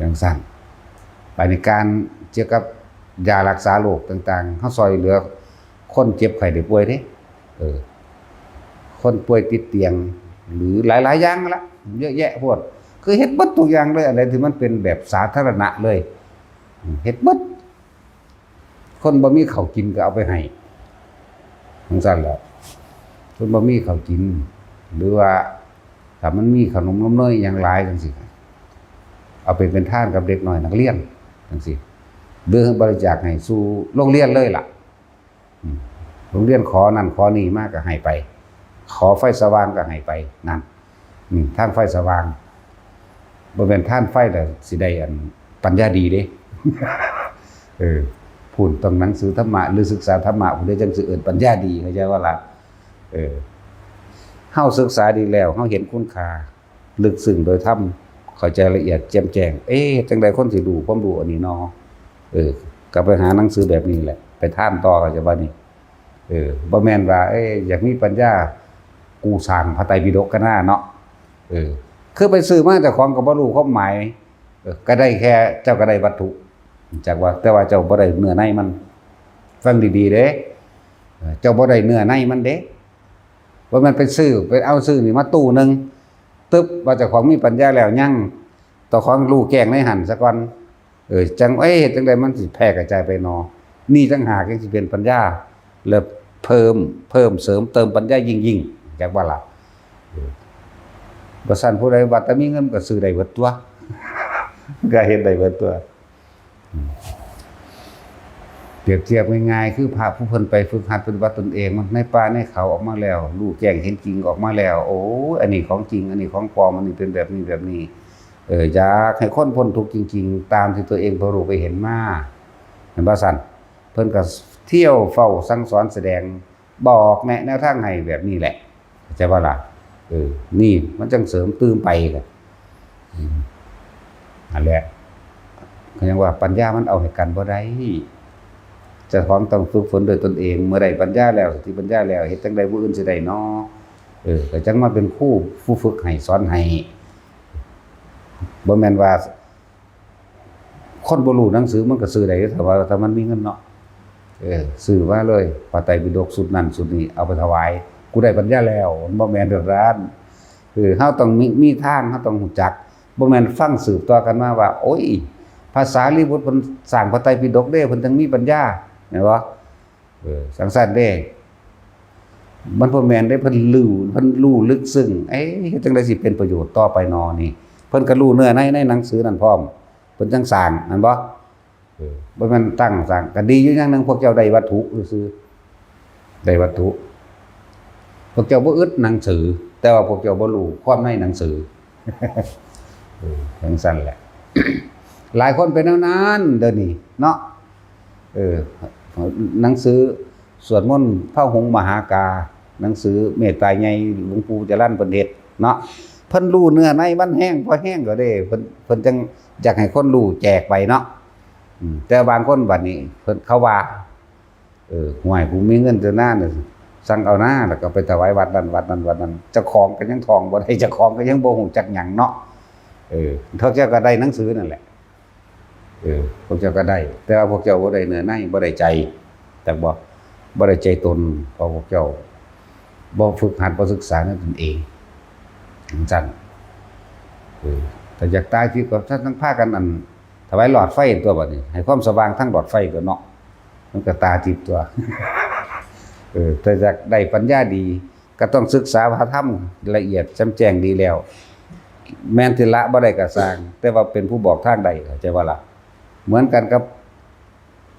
จั่งซั้น ไปในการเกี่ยวกับยารักษาโรคต่างๆ เฮาซ่อยเหลือคนเจ็บไข้ได้ป่วยเด้ เออ คนป่วยติดเตียง หรือหลายๆ อย่างนั่นละ เยอะแยะโพด คือเฮ็ดเบิดทุกอย่างเลย อันใดที่มันเป็นแบบสาธารณะเลย เฮ็ดเบิด คนบ่มีข้าวกินก็เอาไปให้ จั่งซั้นแหละ คนบ่มีข้าวกิน หรือว่าถ้ามันมีขนมนมเนยอิหยังหลายจั่งซี้ เอาไปเป็นทานกับเด็กน้อยนักเรียนจั่งซี้ หรือบริจาคให้สู่โรงเรียนเลยล่ะ อืม โรงเรียนขอนั่นขอนี่มาก็ให้ไป ขอไฟสว่างก็ให้ไป นั่น นี่ทางไฟสว่าง บ่แม่นทานไฟแล้วสิได้อันปัญญาดีเด้ เออ พู้นต้องหนังสือธรรมะ หรือศึกษาธรรมะ พู้นเด้จั่งสิเอิ้นปัญญาดี เข้าใจบ่ล่ะ เออ เฮาศึกษาดีแล้ว เฮาเห็นคุณค่า ลึกซึ้งโดยธรรม เข้าใจละเอียดแจ่มแจ้ง เอ๊ะ จั่งใดคนสิรู้ความรู้อันนี้น้อ เออ ก็ไปหาหนังสือแบบนี้แหละ ไปทานต่อ เข้าใจบ่นี่ เออ บ่แม่นว่า เอ้ย อยากมีปัญญา กูสร้างพระไตรปิฎกกันหน้าเนาะ เออ คือไปซื้อมาเจ้าของก็บ่รู้ความหมาย เออ ก็ได้แค่ เจ้าก็ได้วัตถุ จักว่า แต่ว่าเจ้าบ่ได้เนื้อในมัน ฟังดีๆเด้ เออ เจ้าบ่ได้เนื้อในมันเด้ ว่ามันไปซื้อ ไปเอาซื้อนี่มาตู้หนึ่ง ตึ๊บ ว่าเจ้าของมีปัญญาแล้ว ยัง เจ้าของรู้แจ้งในหั้นซะก่อน เออ จั่ง เอ้ย เฮ็ดจั่งใดมันสิแพร่กระจายไปหนอ นี่ต่างหากจั่งสิเป็นปัญญา แล้วเพิ่ม เพิ่มเสริมเติมปัญญายิ่งๆ จักว่าล่ะ เออ บ่ซั้นผู้ใดว่าแต่มีเงินก็ซื้อได้เบิดตั๊ว ก็เฮ็ดได้เบิดตั๊ว อืม เปรียบเทียบง่ายๆ คือพระผู้เพิ่นไปฝึกหัดปฏิบัติตนเอง ในป่าในเขาออกมาแล้ว รู้แจ้งเห็นจริงออกมาแล้ว โอ้ย อันนี้ของจริง อันนี้ของปลอม อันนี้เป็นแบบนี้แบบนี้ เออ อยากให้คนพ้นทุกข์จริงๆ ตามที่ตัวเองไปรู้ไปเห็นมา เห็นบ่ซั้น เพิ่นก็เที่ยวเฝ้าสั่งสอนแสดง บอกแนะแนวทางให้แบบนี้แหละ เข้าใจบ่ล่ะ เออ นี่มันจั่งเสริมตื่มไปล่ะ อืม นั่นแหละ เขายังว่าปัญญามันเอาให้กันบ่ได้ เจ้าของต้องฝึกฝนด้วยตนเอง เมื่อได้ปัญญาแล้ว สติปัญญาแล้ว เฮ็ดจั่งใดผู้อื่นสิได้น้อ เออ ก็จั่งมาเป็นครู ผู้ฝึกให้สอนให้ บ่แม่นว่า คนบ่รู้หนังสือมันก็ซื้อได้ ถ้าว่า ถ้ามันมีเงินเนาะ เออ ซื้อมาเลย พระไตรปิฎกชุดนั้นชุดนี้ เอาไปถวาย กูได้ปัญญาแล้ว มันบ่แม่นแบบนั้น เออ เฮาต้องมี มีทาง เฮาต้องรู้จัก บ่แม่นฟังสืบต่อกันมาว่า โอ้ย พระสารีบุตรเพิ่นสร้างพระไตรปิฎกเด้ เพิ่นจั่งมีปัญญา แม่นบ่ เออ จั่งซั้นเด้ มันบ่แม่นเด้ เพิ่นรู้ เพิ่นรู้ลึกซึ้ง เอ๊ะ เฮ็ดจั่งใดสิเป็นประโยชน์ต่อไปหนอนี่ เพิ่นก็รู้เนื้อในในหนังสือนั่นพร้อม เพิ่นจั่งสร้าง แม่นบ่ เออ บ่แม่นตั้งสร้าง ก็ดีอยู่อย่างหนึ่ง พวกเจ้าได้วัตถุซื่อๆ ได้วัตถุ พวกเจ้าบ่อึดหนังสือ แต่ว่าพวกเจ้าบ่รู้ความในหนังสือ เออ จั่งซั้นแหละ หลายคนเป็นแนวนั้นเดี๋ยวนี้เนาะ เออ หนังสือสวดมนต์พระหงส์มหากา หนังสือเมตตาใหญ่หลวงปู่จรัญเพิ่นเฮ็ดเนาะ เพิ่นรู้เนื้อในมันแฮง พอแฮงก็เด้ เพิ่น เพิ่นจั่งอยากให้คนรู้แจกไปเนาะ อืม แต่บางคนบัดนี้เพิ่น เขาว่า เออ ห่วย ผู้มีเงินเท่านั้นน่ะ สั่งเอาหน้า แล้วก็ไปถวายวัดนั่นวัดนั้นวัดนั้น เจ้าของก็ยังท่องบ่ได้ เจ้าของก็ยังบ่ฮู้จักหยังเนาะ เออ พวกเจ้าก็ได้หนังสือนั่นแหละ เออ พวกเจ้าก็ได้ แต่ว่าพวกเจ้าบ่ได้เนื้อใน บ่ได้ใจ จักบ่ บ่ได้ใจตน เพราะพวกเจ้าบ่ฝึกหัด บ่ศึกษาในตนเอง จั่งซั้น เออ ถ้าอยากตายทิพย์ก็ต้องพากันอัน ถวายหลอดไฟตั๊วบัดนี้ ให้ความสว่างทางหลอดไฟตั๊วเนาะ มันก็ตาทิพย์ตั๊ว เออ ถ้าอยากได้ปัญญาดี ก็ต้องศึกษาพระธรรมละเอียดแจ่มแจ้งดีแล้ว แม้นสิละบ่ได้ก็ซ่าง แต่ว่าเป็นผู้บอกทางได้ เข้าใจบ่ล่ะ เหมือนกันกับ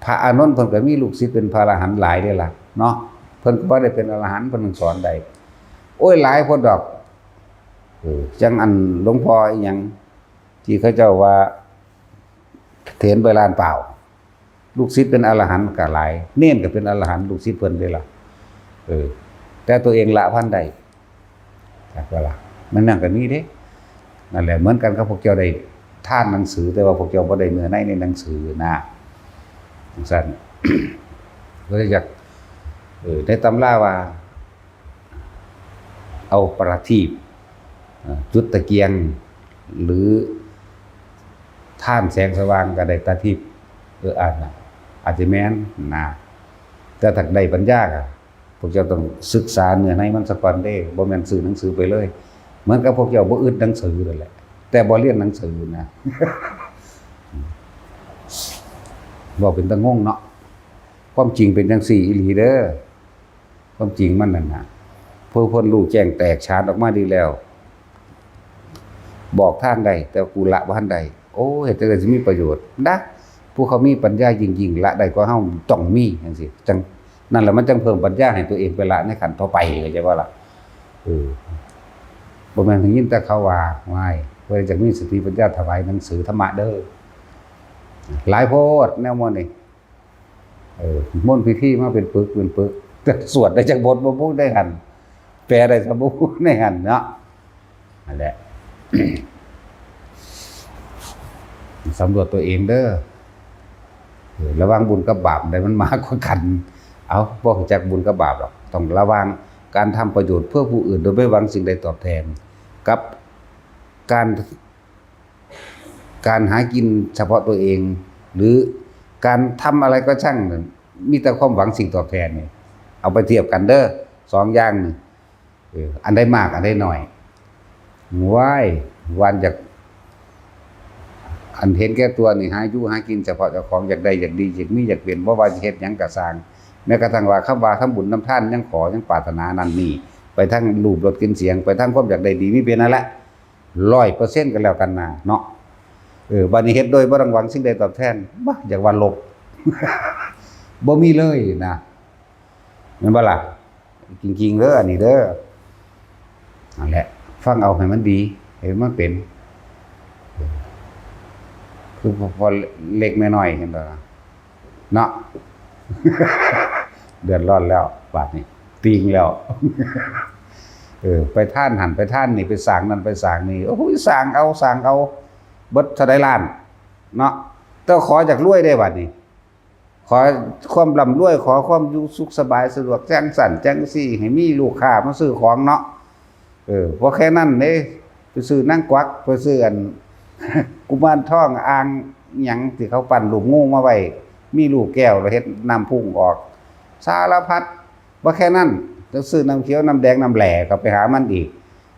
พระอานนท์ เพิ่นก็มีลูกศิษย์เป็นพระอรหันต์หลายเด้ล่ะเนาะ เพิ่นก็บ่ได้เป็นอรหันต์ เพิ่นสอนได้ โอ้ย หลายโพดดอก เออ จั่งอันหลวงพ่ออีหยัง ที่เขาเจ้าว่าเถรไปลานเปล่า ลูกศิษย์เป็นอรหันต์ก็หลาย เณรก็เป็นอรหันต์ ลูกศิษย์เพิ่นเด้ล่ะ เออ แต่ตัวเองละบ่ทันได้ จักว่าล่ะ มันนั่นก็มีเด้ นั่นแหละ เหมือนกันกับพวกเจ้าได้ทานหนังสือ แต่ว่าพวกเจ้าบ่ได้เนื้อในในหนังสือนะ จั่งซั้น ก็เลยอยาก เออ ในตำราว่า เอาประทีป อ่า จุดตะเกียง หรือทานแสงสว่างก็ได้ตาทิพย์ เออ อันน่ะ อาจจะแม่นนะ แต่ถ้าได้ปัญญาก็ พวกเจ้าต้องศึกษาเนื้อในมันซะก่อนเด้ บ่แม่นซื้อหนังสือไปเลย เหมือนกับพวกเจ้าบ่อึดหนังสือนั่นแหละ แต่บ่เรียนหนังสือนะ เว้าเป็นตางงเนาะ ความจริงเป็นจั่งซี้อีหลีเด้อ ความจริงมันนั่นน่ะ ผู้เพิ่นรู้แจ้งแตกฉานออกมาดีแล้ว บอกทางได้ แต่กูละบ่ทันได้ โอ้ เฮ็ดจั่งใดสิมีประโยชน์นะ ผู้เขามีปัญญายิ่งๆ ละได้กว่าเฮาต้องมีจั่งซี้ จั่ง นั่นแหละมันจั่งเพิ่มปัญญาให้ตัวเองไปละในขั้นต่อไป เข้าใจบ่ล่ะ เออ บ่แม่นได้ยินแต่เขาว่า ว้าย ผู้ใดอยากมีสติปัญญาถวายหนังสือธรรมะเด้อ หลายโพดแนวหมู่นี้ เออ มนต์พิธีมาเป็นปึกเป็นปึก แต่สวดได้จักบทบ่พูดได้หั่น แปลได้ซะบ่พูดได้หั่นเนาะ นั่นแหละ สำรวจตัวเองเด้อ เออ ระหว่างบุญกับบาป ใดมันมากกว่ากัน เอา บ่รู้จักบุญกับบาปหรอก ต้องระหว่างการทำประโยชน์เพื่อผู้อื่นโดยไม่หวังสิ่งใดตอบแทน กับการ การหากินเฉพาะตัวเอง หรือการทำอะไรก็ช่าง มีแต่ความหวังสิ่งตอบแทนนี่ เอาไปเทียบกันเด้อ สองอย่างนี่ เออ อันใดมาก อันใดน้อย ว้าย วันอยาก อันเห็นแก่ตัวนี่ หาอยู่หากินเฉพาะเจ้าของ อยากได้อยากดี อยากมีอยากเป็น บ่ว่าสิเฮ็ดหยังก็ซ่าง แม้กระทั่งว่าคำว่าทำบุญนำทาน ยังขอยังปรารถนานั่นนี่ ไปทางรูปรสกลิ่นเสียง ไปทางความอยากได้ดีมีเป็นนั่นแหละ ร้อยเปอร์เซ็นต์ ก็แล้วกันนะเนาะ เออ บัดนี้เฮ็ดโดยบ่ต้องหวังสิ่งใดตอบแทน บ่ อยากว่าลบ บ่มีเลยนะ แม่นบ่ล่ะ จริงๆ เด้อ อันนี้เด้อ นั่นแหละ ฟังเอาให้มันดี ให้มันเป็น คือพอ พอเล็กแม่น้อย เห็นบ่ล่ะ เนาะ เดือดร้อนแล้ว บาดนี้ ติ่งแล้ว เออ ไปทานหั่น ไปทานนี่ ไปซ่างนั่น ไปซ่างนี่ โอ้ย ซ่างเอา ซ่างเอา เบิดเท่าใดล้าน เนาะ แต่ขออยากรวยได้บาดนี้ ขอความร่ำรวย ขอความอยู่สุขสบายสะดวก จั่งซั้นจั่งซี้ ให้มีลูกค้ามาซื้อของเนาะ เออ บ่แค่นั้นเด้ ไปซื้อนางกวัก ไปซื้ออัน กุมารทอง อ่างหยังที่เขาปั้นรูปงูมาไว้ มีลูกแก้วแล้วเฮ็ดน้ำพุงออก สารพัด บ่แค่นั้น ต้องซื้อน้ำเขียว น้ำแดง น้ำแหล่เข้าไปหามันอีก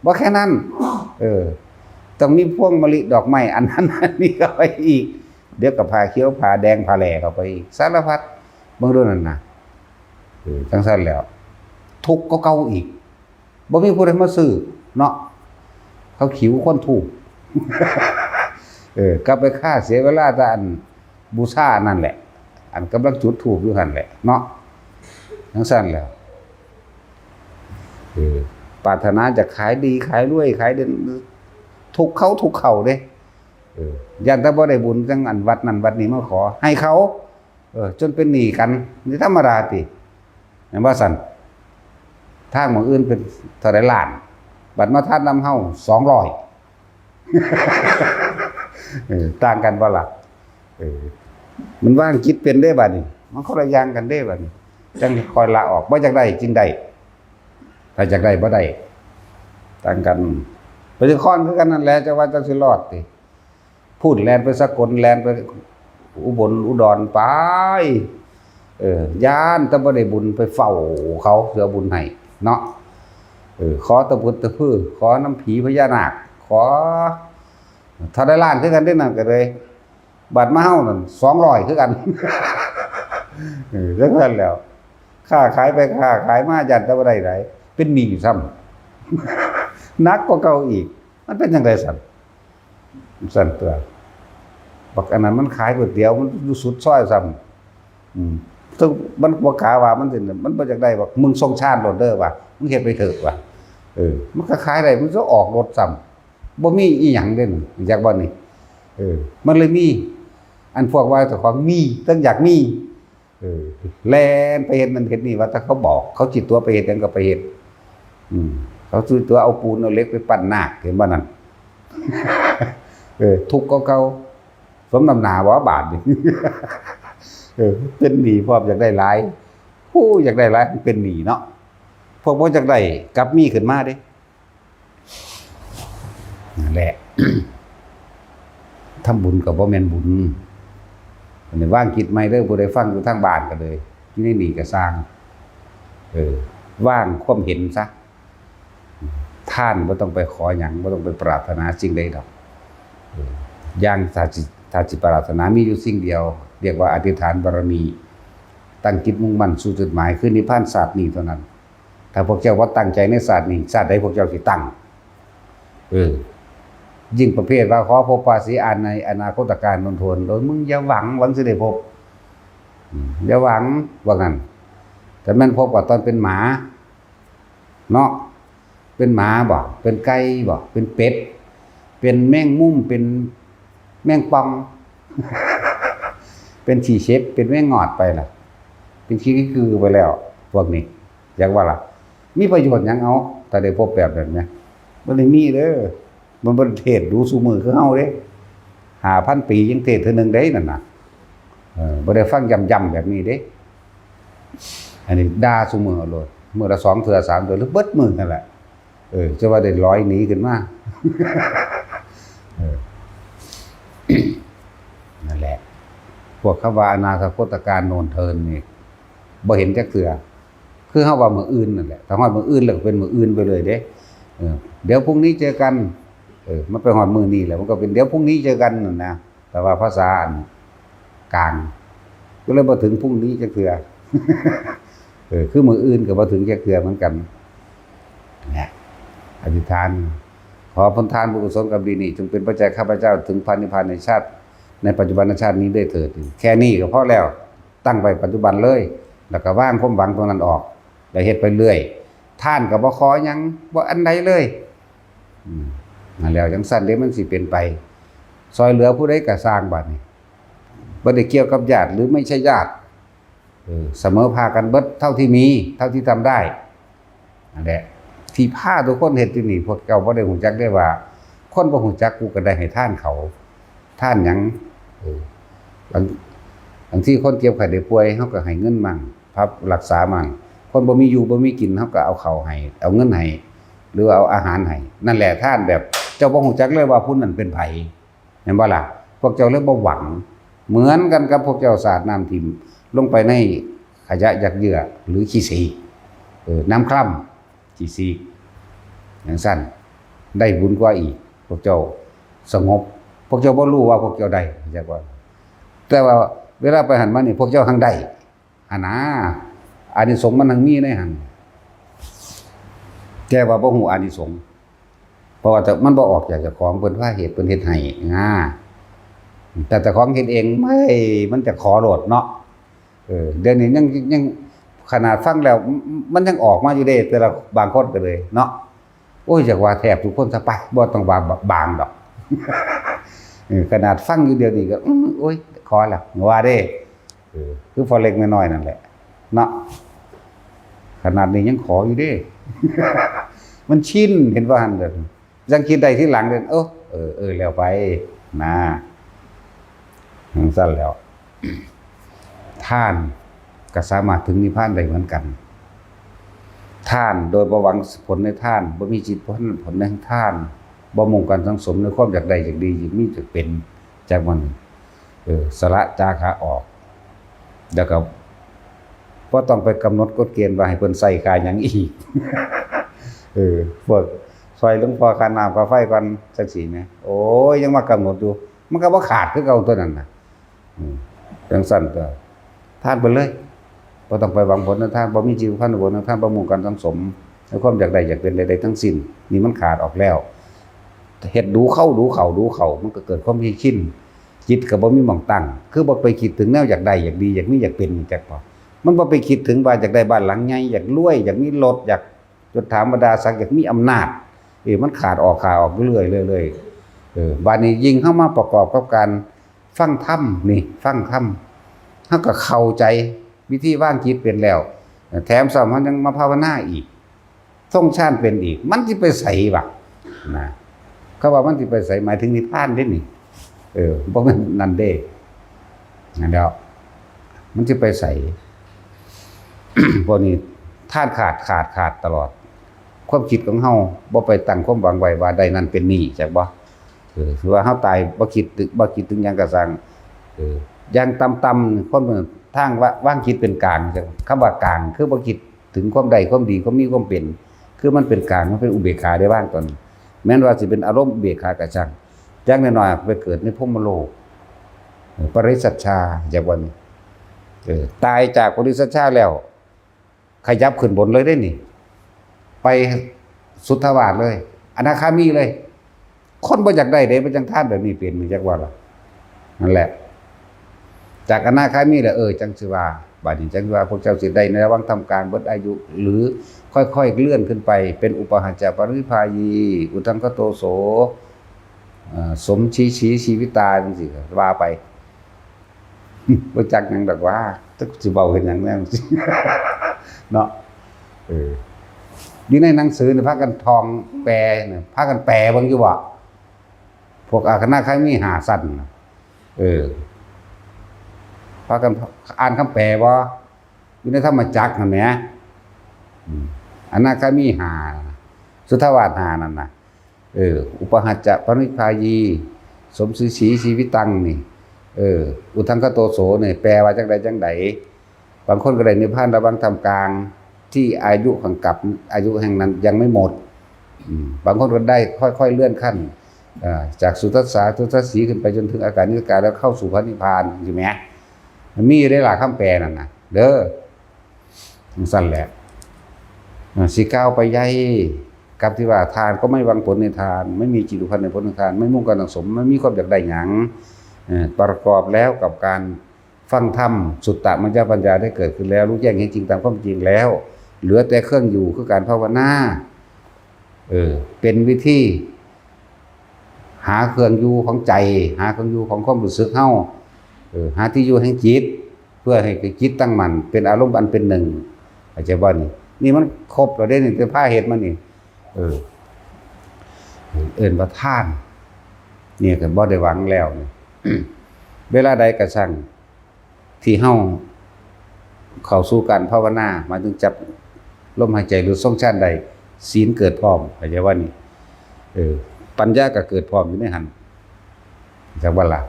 บ่แค่นั้น เออ ต้องมีพวงมะลิดอกไม้ อันนั้นอันนี้เข้าไปอีก เดี๋ยวก็ผ้าเขียว ผ้าแดง ผ้าแหล่เข้าไปอีก สารพัด เบิ่งดูนั่นนะ เออ จั่งซั้นแล้ว ทุกข์กว่าเก่าอีก บ่มีผู้ใดมาซื้อเนาะ เขาขิวคนถูก เออ กลับไปค่าเสียเวลาแต่อันบูชานั่นแหละ อันกำลังจุดธูปอยู่หั่นแหละเนาะ จั่งซั้นแล้ว เออ ปรารถนาจะขายดีขายรวยขายเด่น ทุกข์เขาทุกข์เขาเด้ เออ ย้านแต่บ่ได้บุญ จั่งอันวัดนั่นวัดนี้มาขอ ให้เขา เออ จนเป็นหนี้กัน นี่ธรรมดาติ แม่นบ่ซั้น ทางหม่องอื่นเป็นเท่าใดล้าน บัดมาทานนำเฮา สองร้อย เออ ต่างกันบ่ล่ะ เออ มันวางจิตเป็นเด้บาดนี้ มันคนละอย่างกันเด้บาดนี้ จั่งค่อยละออก บ่อยากได้จึงได้ ถ้าอยากได้บ่ได้ ต่างกัน ไปนครคือกันนั่นแหละ จะว่าจะสิรอดติ พู้นแล่นไปสกล แล่นไปอุบลอุดรไป เออ ย้านแต่บ่ได้บุญ ไปเฝ้าเขา สิเอาบุญให้เนาะ เออ ขอตะพุดตะพื้อ ขอนำผีพญานาค ขอเท่าใดล้านคือกันเด้นั่นก็เลย บัดมาเฮานั่น สองร้อยคือกัน เออ จั่งซั้นแล้ว ค้าขายไปค้าขายมา ย้านแต่บ่ได้หลาย เป็นหนี้ซ้ำ หนักกว่าเก่าอีก มันเป็นจั่งใดซั้น ซั้นตั๊ว บักอันนั้นมันขายก๋วยเตี๋ยว มันอยู่สุดซอยซ้ำ อืม ซึ่งมันบ่กล้าว่ามันสิ มันบ่อยากได้ บักมึงส่งชาญโลดเด้อ ว่า มึงเฮ็ดไปเถอะ ว่า เออ มันก็ขายได้ มันก็ออกรถซ้ำ บ่มีอีหยังเด้ จักบ่นี่ เออ มันเลยมี อันพวกว่าเจ้าของมี ทั้งอยากมี เออ แล่นไปเฮ็ดนั่นเฮ็ดนี่ ว่าแต่เขาบอก เขาสิตั๋วไปเฮ็ดหยังก็ไปเฮ็ด อืม เขาสิตั๋วเอาปูนเอาเหล็กไปปั้นนาค เห็นบ่นั่น เออ ทุกข์กว่าเก่า สมน้ำหน้าบ่บาดนี่ เออ เป็นหนี้พร้อม อยากได้หลาย ผู้อยากได้หลาย เป็นหนี้เนาะ พวกบ่อยากได้กลับมีขึ้นมาเด้ นั่นแหละ ทำบุญก็บ่แม่นบุญ อันนี้วางจิตใหม่เด้อ ผู้ใดฟังอยู่ทางบ้านก็เลย อยู่ในนี่ก็ซ่าง เออ วางความเห็นซะ ทานบ่ต้องไปขอหยัง บ่ต้องไปปรารถนาสิ่งใดดอก เออ อย่างถ้าสิ ถ้าสิปรารถนามีอยู่สิ่งเดียว เรียกว่าอธิษฐานบารมี ตั้งจิตมุ่งมั่นสู่จุดหมาย คือนิพพานชาตินี้เท่านั้น ถ้าพวกเจ้าบ่ตั้งใจในชาตินี้ ชาติใดพวกเจ้าสิตั้ง เออ ยิ่งประเภทว่าขอพบพระศรีอานในอนาคตกาลโน้นโทน โดยมึงอย่าหวัง หวังสิได้พบ อืม อย่าหวัง ว่างั้น แต่แม่นพบก็ตอนเป็นหมา เนาะ เป็นหมาบ่ เป็นไก่บ่ เป็นเป็ด เป็นแมงมุม เป็นแมงป่อง เป็นขี้เข็บ เป็นแมงงอดไปล่ะ เป็นขี้กือไปแล้ว พวกนี้ อยากว่าล่ะ มีประโยชน์หยังเอา ถ้าได้พบแบบนั้นเนี่ย บ่ได้มีเด้อ มันบ่ได้เทศน์ดูซุมื้อคือเฮาเด้ ห้าพัน ปียังเทศน์เทื่อหนึ่งเด้นั่นน่ะ เออ บ่ได้ฟังย่ำๆแบบนี้เด้ อันนี้ด่าซุมื้อโลด มื้อละสองเทื่อสามเทื่อ หรือเบิดมื้อนั่นแหละ เออ จะว่าได้ลอยหนีขึ้นมา เออ นั่นแหละ พวกคำว่าอนาคตการโน่นเทินนี่ บ่เห็นจักเทื่อ คือเฮาว่ามื้ออื่นนั่นแหละ ถ้าฮอดมื้ออื่นแล้วก็เป็นมื้ออื่นไปเลยเด้ เออ เดี๋ยวพรุ่งนี้เจอกัน เออ มันไปฮอดมื้อนี้แล้ว มันก็เป็นเดี๋ยวพรุ่งนี้เจอกันนั่นนะ แต่ว่าภาษาอันกลาง ก็เลยบ่ถึงพรุ่งนี้จักเทื่อ เออ คือมื้ออื่นก็บ่ถึงจักเทื่อเหมือนกัน เนี่ย อธิษฐาน ขอผลทานบุญกุศลกรรมดีนี้ จงเป็นปัจจัยข้าพเจ้าถึงพระนิพพานในชาติ ในปัจจุบันชาตินี้ด้วยเถิด แค่นี้ก็พอแล้ว ตั้งไว้ปัจจุบันเลย แล้วก็วางความหวังตรงนั้นออก แล้วเฮ็ดไปเรื่อย ทานก็บ่ขอหยัง บ่อันใดเลย อืม นั่นแหล้ว จังซั่นเด้มันสิเป็นไป ซอยเหลือผู้ใดก็ซ่างบัดนี้ บ่ได้เกี่ยวกับญาติหรือไม่ใช่ญาติ เออ เสมอภาคกันเบิดเท่าที่มี เท่าที่ทำได้ นั่นแหละ ที่พาทุกคนเฮ็ดอยู่นี่ พวกเจ้าบ่ได้ฮู้จักเด้ว่า คนบ่ฮู้จักกูก็ได้ให้ทานเขา ทานหยัง เออ บาง บางทีคนเจ็บไข้ได้ป่วย เฮาก็ให้เงินมั่ง พารักษามั่ง คนบ่มีอยู่บ่มีกิน เฮาก็เอาข้าวให้ เอาเงินให้ หรือว่าเอาอาหารให้ นั่นแหละทานแบบเจ้าบ่ฮู้จักเลยว่าผู้นั้นเป็นไผ แม่นบ่ล่ะ พวกเจ้าเลยบ่หวัง เหมือนกันกับพวกเจ้าสาดน้ำถิ่มลงไปในขยะหยักเยื้อหรือขี้สีก เออ น้ำคร่ำ ขี้สีก จังซั่น ได้บุญกว่าอีก พวกเจ้าสงบ พวกเจ้าบ่รู้ว่าพวกเจ้าได้ จักว่า แต่ว่าเวลาไปหั้นมานี่ พวกเจ้าหั้นได้ หั่นนะ อานิสงส์มันหั้นมีในหั้น แต่ว่าบ่ฮู้อานิสงส์ เพราะว่าแต่มันบ่ออกจากเจ้าของ เพิ่นพาเฮ็ด เพิ่นเฮ็ดให้ นะ แต่เจ้าของเฮ็ดเอง ไม่ มันจะขอโลดเนาะ เออ เดี๋ยวนี้ยัง ยัง ขนาดฟังแล้ว มันยังออกมาอยู่เด้ แต่ละบางคนก็เลยเนาะ โอ้ย อยากว่าแทบทุกคนซะไป บ่ต้องว่าบางดอก เออ ขนาดฟังอยู่เดี๋ยวนี้ก็ อื้อ โอ้ย ขอละ ว่าเด้ เออ คือพ่อเล็กแม่น้อยนั่นแหละ เนาะ ขนาดนี้ยังขออยู่เด้ มันชิน เห็นบ่หั่นเด้อ ยังคิดได้ทีหลังเด้อ เออ เออ เออ แล้วไป นะ จังซั่นแล้ว ทานก็สามารถถึงนิพพานได้เหมือนกัน ทานโดยบ่หวังผลในทาน บ่มีจิตผล ผลในทาน บ่มุ่งการสังสมในความอยากได้อยากดี อยากมีอยากเป็น จากมัน เออ สละจาคะออก แล้วก็บ่ต้องไปกำหนดกฎเกณฑ์ว่าให้เพิ่นใส่ค่าหยังอีก เออ พวกซอยหลวงพ่อค่าน้ำค่าไฟก่อนจังซี่แหม โอ้ย ยังมากำหนดอยู่ มันก็บ่ขาดคือเก่าตัวนั้นน่ะ อืม จังซั่นก็ทานไปเลย บ่ต้องไปหวังผลในทาน บ่มีจิตผูกพันในผลในทาน บ่มุ่งการสังสมในความอยากได้อยากเป็นใดๆทั้งสิ้น นี่มันขาดออกแล้ว เฮ็ดดูเข้าดูเข้าดูเข้า มันก็เกิดความชิน จิตก็บ่มีหม่องตั้ง คือบ่ไปคิดถึงแนวอยากได้อยากดีอยากมีอยากเป็นนี่จักพอ มันบ่ไปคิดถึงว่าอยากได้บ้านหลังใหญ่ อยากรวย อยากมีรถ อยากยศถาบรรดาศักดิ์ อยากมีอำนาจ เออ มันขาดออกขาดออกเรื่อยๆเรื่อยๆ เออ บาดนี้ยิ่งเฮามาประกอบกับการฟังธรรมนี่ ฟังธรรม เฮาก็เข้าใจวิธีวางจิตเป็นแล้ว แถมซ้ำเฮายังมาภาวนาอีก ทรงฌานเป็นอีก มันสิไปไสวะ นะ เขาว่ามันสิไปไส หมายถึงนิพพานเด้นี่ เออ บ่แม่นนั่นเด้ นั่นแหล้ว มันสิไปไส พวกนี้ทานขาด ขาด ขาดตลอด ความคิดของเฮาบ่ไปตั้งความหวังไว้ว่าได้นั่นเป็นนี่ จักบ่ เออ คือว่าเฮาตายบ่คิดถึง บ่คิดถึงหยังก็ซ่าง เออ อย่างต่ำๆ คนทางว่าวางจิตเป็นกลาง คำว่ากลาง คือบ่คิดถึงความได้ความดี ความมีความเป็น คือมันเป็นกลาง มันเป็นอุเบกขาได้วางตน แม้นว่าสิเป็นอารมณ์อุเบกขาก็ซ่าง อย่างน้อยๆ ไปเกิดในพรหมโลก เออ ปริสัชชา จากวันนี้ เออ ตายจากปริสัชชาแล้ว ขยับขึ้นบนเลยได้นี่ ไปสุทธาวาสเลย อนาคามีเลย คนบ่อยากได้เด้ มันจังทานแบบนี้เป็น จักว่าล่ะ นั่นแหละ จากอนาคามีแหละ เออ จังสิว่า บาดนี้จังสิว่า พวกเจ้าสิได้ในระหว่างท่ามกลางเบิดอายุ หรือค่อยๆเลื่อนขึ้นไป เป็นอุปาหัจจะปริพายี อุทธังคโตโส เอ่อ สมชีชีชีวิตา จังสิว่าไป บ่จักหยังดอกว่า จักสิเว้าเฮ็ดหยังแนวจังซี้ เนาะ เออ อยู่ในหนังสือนี่พากันท่องแปลนี่ พากันแปลเบิ่งอยู่บ่ พวกอนาคามีห้าชั้นน่ะ เออ พากันอ่านคำแปลบ่ อยู่ในธรรมจักรนั่นแหม อืม อนาคามีห้า สุทธาวาสห้านั่นน่ะ เออ อุปาหัจจะปริพายี สมชีชีชีวิตังนี่ เออ อุทธังคโตโสนี่ แปลว่าจังใดจังใด บางคนก็ได้นิพพานระหว่างท่ามกลาง ที่อายุขังกับ อายุแห่งนั้นยังไม่หมด อืม บางคนก็ได้ค่อยๆเลื่อนขั้น เอ่อ จากสุทัสสา สุทัสสีขึ้นไปจนถึงอากานิกา แล้วเข้าสู่พระนิพพาน ใช่ไหม มันมีอยู่ในหลักคำแปลนั่นน่ะ เด้อ จังซั่นแหละ อ่า สิกล่าวไปใหญ่ กับที่ว่าทานก็ไม่หวังผลในทาน ไม่มีจิตผูกพันในผลของทาน ไม่มุ่งการสั่งสม ไม่มีความอยากได้หยัง เอ่อ ประกอบแล้วกับการฟังธรรม สุตตะมัญญปัญญาได้เกิดขึ้นแล้ว รู้แจ้งเห็นจริงตามความจริงแล้ว เหลือแต่เครื่องอยู่คือการภาวนา เออ เป็นวิธี หาเครื่องอยู่ของใจ หาเครื่องอยู่ของความรู้สึกเฮา เออ หาที่อยู่แห่งจิต เพื่อให้จิตตั้งมั่น เป็นอารมณ์อันเป็นหนึ่ง เข้าใจบ่นี่ นี่มันครบแล้วเด้นี่ แต่พาเฮ็ดมานี่ เออ เอิ้นว่าทาน เนี่ยก็บ่ได้หวังแล้วนี่ เวลาใดก็ช่าง ที่เฮาเข้าสู่การภาวนา หมายถึงจับลมหายใจหรือทรงฌานได้ ศีลเกิดพร้อม เข้าใจว่านี่ เออ ปัญญาก็เกิดพร้อมอยู่ในหั่น จักว่าล่ะ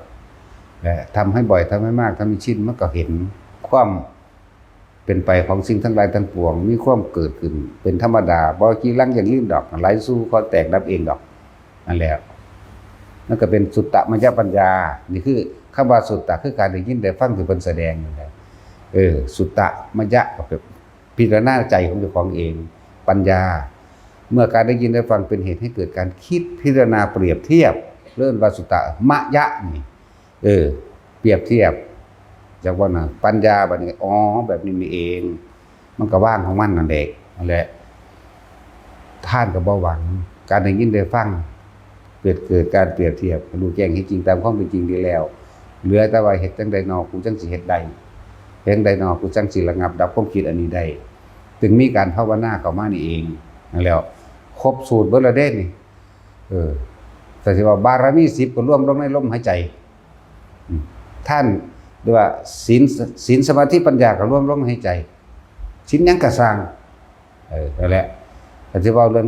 และทำให้บ่อย ทำให้มาก ทำให้ชิน มันก็เห็นความเป็นไปของสิ่งทั้งหลายทั้งปวง มีความเกิดขึ้นเป็นธรรมดา บ่จีรังยั่งยืนดอก ไหลสู่ก็แตกดับเองดอก นั่นแหละ มันก็เป็นสุตตมัญญปัญญา นี่คือคำว่าสุตตะ คือการได้ยินได้ฟังที่เพิ่นแสดงนั่นแหละ เออ สุตตมัญญะก็คือพิจารณาใจของเจ้าของเอง ปัญญา เมื่อการได้ยินได้ฟังเป็นเหตุให้เกิดการคิดพิจารณาเปรียบเทียบ เรียกว่าสุตตมัญญะนี่ เออ เปรียบเทียบ จากว่านะ ปัญญาบัดนี้ อ๋อ แบบนี้นี่เอง มันก็ว่างของมันนั่นแหละ นั่นแหละ ทานก็บ่หวัง การได้ยินได้ฟัง เกิด เกิดการเปรียบเทียบ รู้แจ้งเห็นจริงตามความเป็นจริงดีแล้ว เหลือแต่ว่าเฮ็ดจั่งใดน้อ กูจั่งสิเฮ็ดได้ เฮ็ดจั่งใดน้อ กูจั่งสิระงับดับความคิดอันนี้ได้ จึงมีการภาวนาเข้ามานี่เอง นั่นแหละ ครบสูตรเบิดแล้วเด้นี่ เออ แต่สิว่าบารมีสิบก็รวมลงในลมหายใจ อืม ทาน หรือว่าศีล ศีล สมาธิ ปัญญาก็รวมลงในหายใจ ศีลหยังก็ซ่าง เออ นั่นแหละ แต่สิเว้าเรื่อง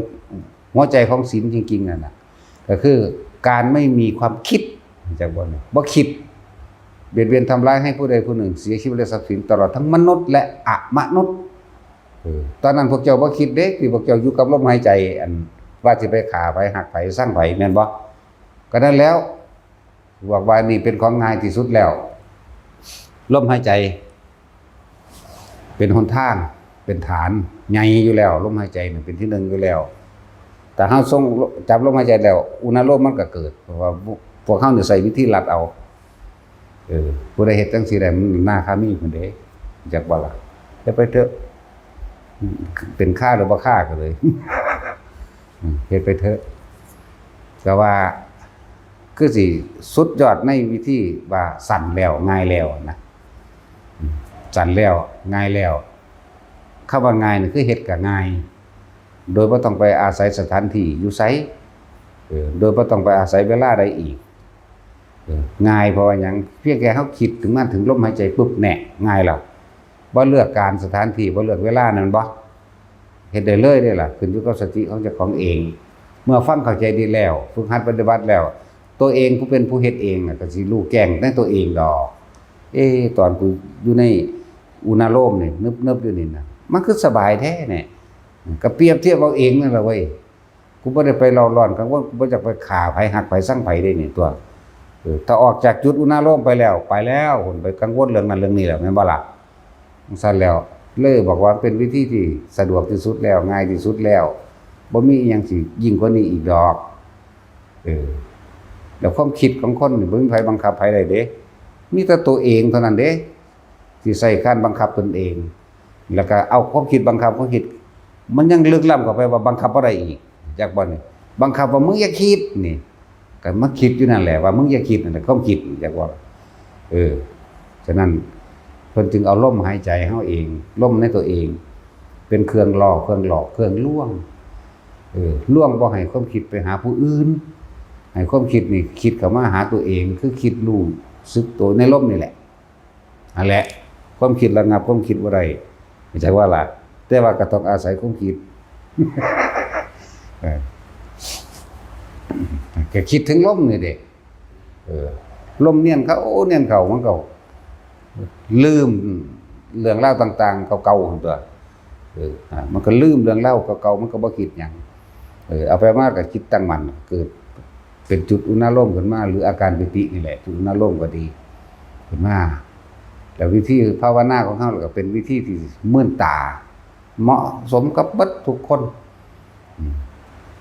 หัวใจของศีลจริงๆนั่นน่ะ ก็คือการไม่มีความคิด จักบ่เนี่ย บ่คิด เบียดเบียนทำร้ายให้ผู้ใดผู้หนึ่งเสียชีวิตและทรัพย์สิน ตลอดทั้งมนุษย์และอมนุษย์ เออ ตอนนั้นพวกเจ้าบ่คิดเด้ ที่พวกเจ้าอยู่กับลมหายใจ อันว่าสิไปฆ่าไผ ฮักไผ ซังไผ แม่นบ่ ก็นั่นแล้ว บอกว่านี่เป็นของง่ายที่สุดแล้ว ลมหายใจ เป็นหนทาง เป็นฐานใหญ่อยู่แล้ว ลมหายใจนี่เป็นที่หนึ่งอยู่แล้ว แต่เฮาทรงจับลมหายใจแล้ว อุณาโลมมันก็เกิด เพราะว่าพวกเฮานี่ใช้วิธีลัดเอา เออ ผู้ใดเฮ็ดจั่งซี้ได้ มันอนาคามีพุ้นเด้ จักบ่ล่ะ เฮ็ดไปเถอะ เป็นคาหรือบ่คาก็เลย อืม เฮ็ดไปเถอะ ก็ว่า คือสิสุดยอดในวิธีว่าสั้นแล้วง่ายแล้วนะ อืม สั้นแล้วง่ายแล้ว คำว่าง่ายนี่คือเฮ็ดก็ง่าย โดยบ่ต้องไปอาศัยสถานที่อยู่ไส เออ โดยบ่ต้องไปอาศัยเวลาใดอีก เออ ง่ายเพราะว่าหยัง เพียงแค่เฮาคิดถึงมัน ถึงลมหายใจปุ๊บ แน่ ง่ายแล้ว บ่เลือกการสถานที่ บ่เลือกเวลานั่นบ่ เฮ็ดได้เลยเด้ล่ะ ขึ้นอยู่กับสติของเจ้าของเอง เมื่อฟังเข้าใจดีแล้ว ฝึกหัดปฏิบัติแล้ว ตัวเองผู้เป็นผู้เฮ็ดเองน่ะ ก็สิรู้แจ้งในตัวเองดอก เอ๊ะ ตอนกูอยู่ในอุณาโลมนี่ นึบๆอยู่นี่น่ะ มันคือสบายแท้เนี่ย ก็เปรียบเทียบเอาเองนั่นล่ะเว้ย กูบ่ได้ไปเร่าร้อนกังวล กูบ่อยากไปฆ่าไผ ฮักไผ ซังไผเด้นี่ตัว เออ ถ้าออกจากจุดอุณาโลมไปแล้ว ไปแล้ว ไปกังวลเรื่องนั้นเรื่องนี้แล้ว แม่นบ่ล่ะ? จั่งซั้นแล้ว เลยบอกว่าเป็นวิธีที่สะดวกที่สุดแล้ว ง่ายที่สุดแล้ว บ่มีอิหยังสิยิ่งกว่านี้อีกดอก เออ แล้วความคิดของคนนี่บ่มีไผบังคับไผได้เด้ มีแต่ตัวเองเท่านั้นเด้ ที่ใช้การบังคับตนเอง แล้วก็เอาความคิดบังคับความคิด มันยังลึกล้ำเข้าไปว่าบังคับบ่ได้อีก จักบ่นี่ บังคับว่ามึงอย่าคิดนี่ ก็มาคิดอยู่นั่นแหละ ว่ามึงอย่าคิดนั่นแหละ ความคิดนี่ จักบ่ เออ ฉะนั้นเพิ่นจึงเอาลมหายใจเฮาเอง ลมในตัวเอง เป็นเครื่องล่อ เครื่องหลอก เครื่องลวง เออ ลวงบ่ให้ความคิดไปหาผู้อื่น ให้ความคิดนี่คิดเข้ามาหาตัวเอง คือคิดรู้สึกตัวในลมนี่แหละ นั่นแหละ ความคิดระงับความคิดบ่ได้ เข้าใจว่าล่ะ แต่ว่าก็ต้องอาศัยความคิด เออ ก็คิดถึงลมนี่เด้ เออ ลมเนียนเข้า เนียนเข้า มันก็ลืมเรื่องราวต่างๆ เก่าๆ หั่นตั๊ว เออ อ่า มันก็ลืมเรื่องราวเก่าๆ มันก็บ่คิดหยัง เออ เอาไปมาก็จิตตั้งมั่น เกิดเป็นจุดอุณาโลมขึ้นมา หรืออาการปีตินี่แหละ จุดอุณาโลมก็ดี ขึ้นมา แล้ววิธีภาวนาของเฮาก็เป็นวิธีที่เมินตา เหมาะสมกับเบิดทุกคน อืม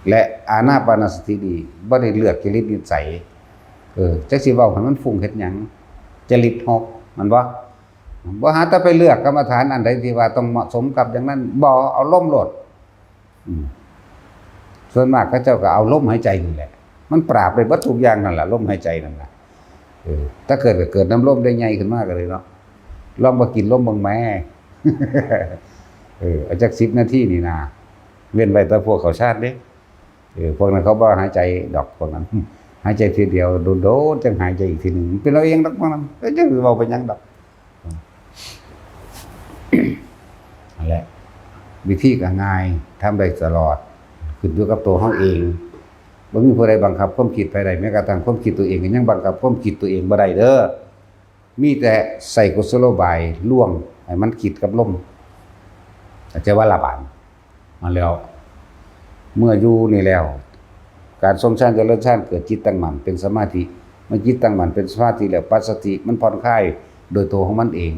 และอานาปานสตินี่บ่ได้เลือกจริตนิสัย เออ จักสิเว้าให้มันฟุ้งเฮ็ดหยัง จริตหก แม่นบ่ บ่หาแต่ไปเลือกกรรมฐานอันใดที่ว่าต้องเหมาะสมกับอย่างนั้น บ่ เอาลมโลด อืม ส่วนมากเขาเจ้าก็เอาลมหายใจนี่แหละ มันปราบได้เบิดทุกอย่างนั่นล่ะ ลมหายใจนั่นล่ะ เออ ถ้าเกิดก็เกิดน้ำลมได้ไงขึ้นมาก็เลยเนาะ ลองมากินลมเบิ่งแหม เออ เอาจักสิบนาทีนี่นา เว้นไว้แต่พวกเขาชาติเด้ เออ พวกนั้นเขาบ่หายใจดอก พวกนั้น หายใจทีเดียว โดนๆ จังหายใจอีกทีหนึ่ง มันเป็นเอาเองดอก พวกนั้น เอ้ย จักสิเว้าไปหยังดอก นั่นแหละ วิธีก็ง่าย ทำได้ตลอด ขึ้นอยู่กับตัวเฮาเอง บ่มีผู้ใดบังคับความคิดไผได้ แม้กระทั่งความคิดตัวเองก็ยังบังคับความคิดตัวเองบ่ได้เด้อ มีแต่ใส่กุศโลบายลวงให้มันคิดกับลม เข้าใจว่าละบาด มาแล้ว เมื่ออยู่นี่แล้ว การทรงฌานเจริญฌานเกิดจิตตั้งมั่นเป็นสมาธิ เมื่อจิตตั้งมั่นเป็นสมาธิแล้วปัสสติมันผ่อนคลายโดยตัวของมันเอง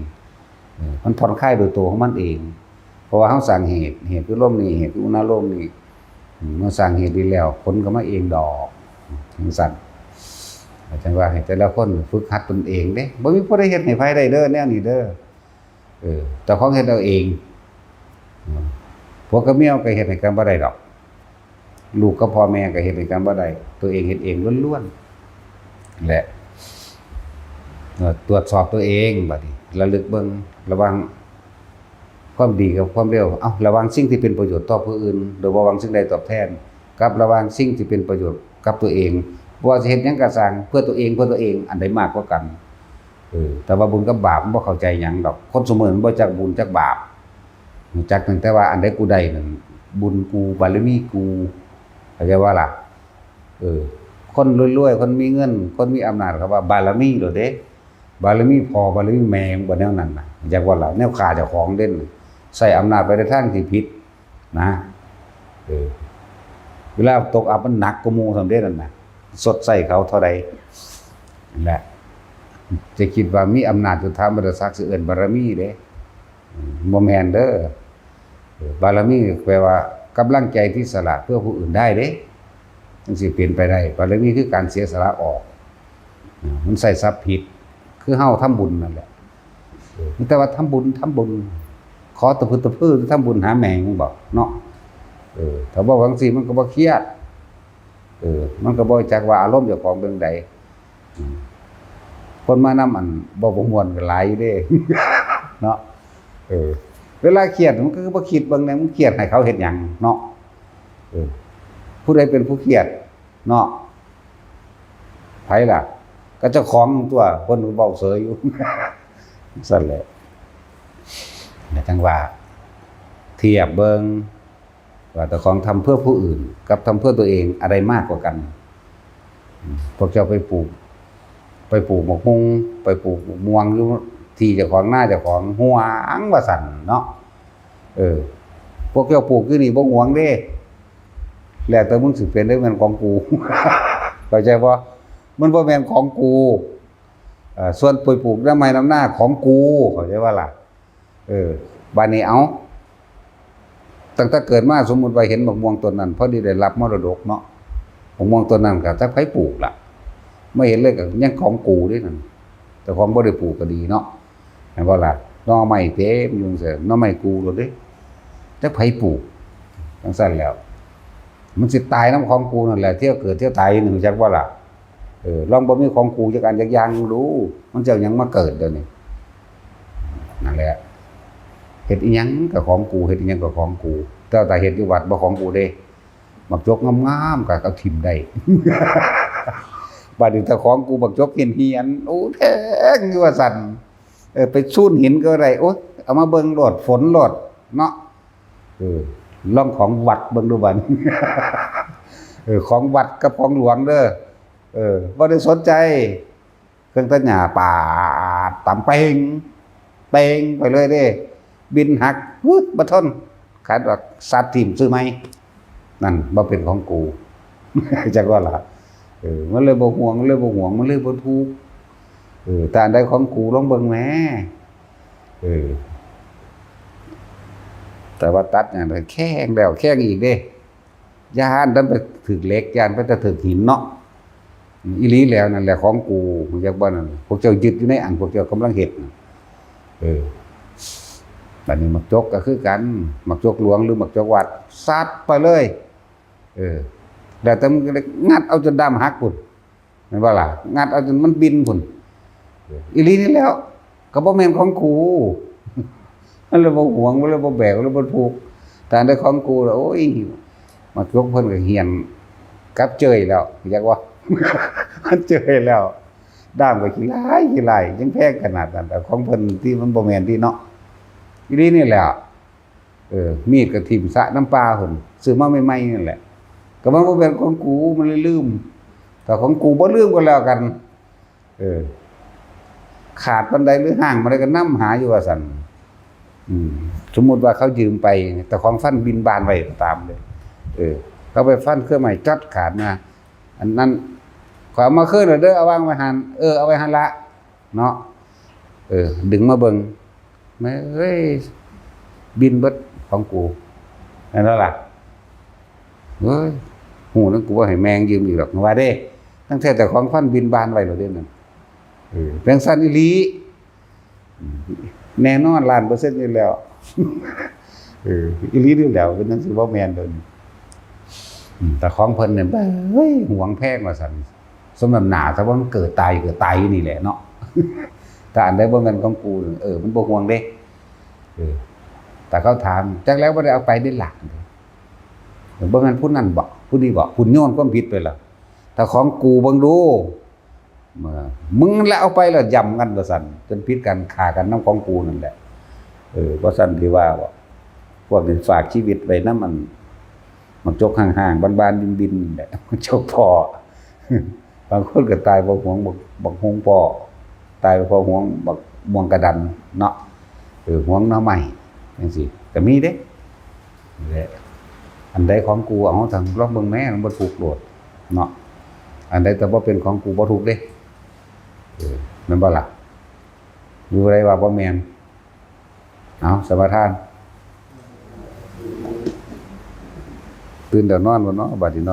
เออ มันผ่อนคลายโดยตัวของมันเอง เพราะว่าเฮาสร้างเหตุ เหตุคือลมนี่ เหตุคืออุณาโลมนี่ อืม เมื่อสร้างเหตุดีแล้ว ผลก็มาเองดอก จังซั่น อาจารย์ว่าให้แต่ละคนฝึกหัดตนเองเด้ บ่มีผู้ใดเฮ็ดให้ไผได้เด้อ แนวนี้เด้อ เออ เจ้าของเฮ็ดเอาเอง อืม ผัวกับเมียก็เฮ็ดให้กันบ่ได้ดอก ลูกกับพ่อแม่ก็เฮ็ดให้กันบ่ได้ ตัวเองเฮ็ดเองล้วนๆ แหละ เอ่อ ตรวจสอบตัวเองบัดนี้ ระลึกเบิ่งระหว่างความดีกับความเลว เอ้า ระหว่างสิ่งที่เป็นประโยชน์ต่อผู้อื่น โดยบ่หวังสิ่งใดตอบแทน กับระหว่างสิ่งที่เป็นประโยชน์กับตัวเอง บ่ว่าสิเฮ็ดหยังก็ซ่าง เพื่อตัวเอง เพื่อตัวเอง อันใดมากกว่ากัน เออ แต่ว่าบุญกับบาปมันบ่เข้าใจหยังดอก คนซุมื้อมันบ่จักบุญจักบาป รู้จักตั้งแต่ว่าอันใดกูได้นั่น บุญกู บารมีกู เข้าใจว่าล่ะ เออ คนรวยๆ คนมีเงิน คนมีอำนาจ เขาว่าบารมีโลดเด้ บารมีพ่อ บารมีแม่ บ่แนวนั้นน่ะ จักว่าล่ะ แนวฆ่าเจ้าของเด่น ใช้อำนาจไปในทางที่ผิดนะ เออ เวลาตกอับมันหนักกว่าหมู่ซ้ำเด้นั่นน่ะ ชดใช้เขาเท่าใด นั่นแหละ จะคิดว่ามีอำนาจอยู่ ถามบรรดาศักดิ์สิเอิ้นบารมีเด้ อืม บ่แม่นเด้อ เออ บารมีแปลว่ากำลังใจที่สละเพื่อผู้อื่นได้เด้ มันสิเป็นไปได้ บารมีคือการเสียสละออก อ่า มันใช้ศัพท์ผิด คือเฮาทำบุญนั่นแหละ เออ มีแต่ว่าทำบุญ ทำบุญ ขอตะพึดตะพือทำบุญหาแม่งบอกเนาะ เออ ถ้าบอกจังซี่มันก็บ่เครียด เออ มันก็บ่จักว่าอารมณ์เจ้าของเป็นใด อืม คนมานำอันบ่บ่ม่วนก็หลายอยู่เด้ เนาะ เออ เวลาเครียดมันก็บ่คิดเบิ่งแหน่ มันเครียดให้เขาเฮ็ดหยังเนาะ เออ ผู้ใดเป็นผู้เครียดเนาะ ไผล่ะ ก็เจ้าของตัว เพิ่นก็เว้าเสยอยู่ ซั่นแหละ จั่งว่า เทียบเบิ่ง ว่าเจ้าของทำเพื่อผู้อื่นกับทำเพื่อตัวเองอะไรมากกว่ากัน อืม พวกเจ้าไปปลูก ไปปลูกหมากฮุ่ง ไปปลูกหมากม่วงอยู่ที่เจ้าของนาเจ้าของ หวงว่าซั่นเนาะ เออ พวกเจ้าปลูกอยู่นี่บ่หวงเด้ แล้วแต่มึงสิเป็นได้แม่นของกู เข้าใจบ่ มันบ่แม่นของกู เอ่อ ส่วนไปปลูกนำไร่นำนาของกู เข้าใจบ่ล่ะ เออ บาดนี้เอา ตั้งแต่เกิดมาสมมุติว่าเห็นหมากม่วงต้นนั้น พอดีได้รับมรดกเนาะ หมากม่วงต้นนั้นก็จักไผปลูกล่ะ มาเห็นเลยก็ยังของกูเด้นั่น เจ้าของบ่ได้ปลูกก็ดีเนาะ แม่นบ่ล่ะ? หน่อไม้เต็มอยู่จั่งซี้ หน่อไม้กูโลดเด้ จักไผปลูก จั่งซั้นแล้ว มันสิตายนำของกูนั่นแหละ เที่ยวเกิดเที่ยวตายอยู่นี่ รู้จักบ่ล่ะ? เออ ลองบ่มีของกูจักอันจักอย่างดู มันสิเอาหยังมาเกิดเดี๋ยวนี้ นั่นแหละ เฮ็ดอิหยังก็ของกู เฮ็ดอิหยังก็ของกู แต่ว่าถ้าเฮ็ดอยู่วัดบ่ของกูเด้ บักจกงามๆก็เอาถิ่มได้ บัดนี้ถ้าของกูบักจกเหี่ยนๆ โอ้ แพงอยู่ว่าซั่น เออ ไปซูนหินก็ได้ โอ๊ย เอามาเบิ่งโลด ฝนโลดเนาะ เออ ลองของวัดเบิ่งดูบัด เออ ของวัดกับของหลวงเด้อ เออ บ่ได้สนใจ เครื่องตัดหญ้าปาดตำเป่ง เป่งไปเลยเด้ บินหัก วึด บ่ทน ขาดออก ซัดถิ่ม ซื้อใหม่ นั่นบ่เป็นของกู จักว่าล่ะ เออ มันเลยบ่ห่วง มันเลยบ่ห่วง มันเลยบ่ทุกข์ เออ แต่อันใดของกูลองเบิ่งแหม เออ แต่ว่าตัดหยังแข่งแล้วแข่งอีกเด้ ย้านแต่ไปถืกเหล็ก ย้านไปแต่ถืกหินเนาะ อีหลีแล้วนั่นแหละของกู รู้จักบ่นั่น พวกเจ้ายึดอยู่ในอันพวกเจ้ากำลังเฮ็ดน่ะ เออ บัดนี้บักจกก็คือกัน บักจกหลวงหรือบักจกวัด ซัดไปเลย เออ แล้วแต่มึงก็ได้งัดเอาจนด้ามหักพุ้น แม่นบ่ล่ะ? งัดเอาจนมันบิ่นพุ้น อีหลีนี่แหล้ว ก็บ่แม่นของกู มันเลยบ่หวง มันเลยบ่แบก มันเลยบ่ผูก แต่อันใดของกูล่ะ โอ้ย บักจกเพิ่นก็เหี่ยนกับเจยแล้ว จักว่า มันเจยแล้ว ด้ามก็ขี้หลาย ขี้หลาย ยังแพงขนาดนั้น แต่ของเพิ่นที่มันบ่แม่นที่เนาะ อีหลีนี่แหละ เออ มีดก็ถิ่มสระน้ำปลาพุ้น ซื้อมาใหม่ๆนั่นแหละ ก็มันบ่แม่นของกู มันเลยลืม แต่ของกูบ่ลืมก็แล้วกัน เออ ขาดปานใดหรือห้างปานใดก็นำหาอยู่ว่าซั่น อืม สมมุติว่าเขายืมไป แต่ของฟันบิ่นบานไว้ตามเลย เออ เขาไปฟันเครื่องไม้จอดขาดมา อันนั้น ข้อยเอามาคืนแล้วเด้อ เอาวางไว้หั่น เออ เอาไว้หั่นละ เนาะ เออ ดึงมาเบิ่ง แม่เอ้ย บิ่นเบิดของกู แม่นบ่ล่ะ? เฮ้ย ฮู้นำกูบ่ให้แม่งยืมอีกดอก ว่าเด้ ตั้งแต่เจ้าของฟันบิ่นบานไว้แล้วเด้นั่น เออ จั่งซั้นอีหลี แน่นอนล้านเปอร์เซ็นต์อยู่แล้ว เออ อีหลีอยู่แล้ว เป็นจั่งซี้บ่แม่นดอกนี่ อืม แต่ของเพิ่นเนี่ย เฮ้ย หวงแพงว่าซั่น สมน้ำหน้า ถ้าว่ามันเกิดตาย เกิดตายอยู่นี่แหละเนาะ ถ้าอันใดบ่แม่นของกู เออ มันบ่ห่วงเด้ เออ แต่เขาถาม จักแล้วบ่ได้เอาไปได้หลัก บ่แม่นผู้นั้นบ่ ผู้นี้บ่ คุณโยนความผิดไปล่ะ ถ้าของกูเบิ่งดู เมื่อมึงละเอาไปแล้วย่ำกันว่าซั่น จนผิดกัน ฆ่ากันนำของกูนั่นแหละ เออ ว่าซั่นที่ว่าบ่ พวกนี้ฝากชีวิตไว้นำอัน บักจกห่างๆ บานๆ บิ่นๆ นั่นแหละ บักจกผ่อ บางคนก็ตายเพราะหวงบัก บักฮวงผ่อ ตายเพราะหวงบักม่วงกะดันเนาะ เออ หวงหน่อไม้ จั่งซี้ ก็มีเด้ นั่นแหละ อันใดของกู เอา ทางลองเบิ่งแหม มันบ่ถูกโลดเนาะ อันใดแต่บ่เป็นของกูบ่ถูกเด้ เออ แม่นบ่ล่ะ? อยู่ใดว่าบ่แม่น เอา สมาทาน ตื่นแล้วนอนบ่เนาะ บัดนี้เนาะ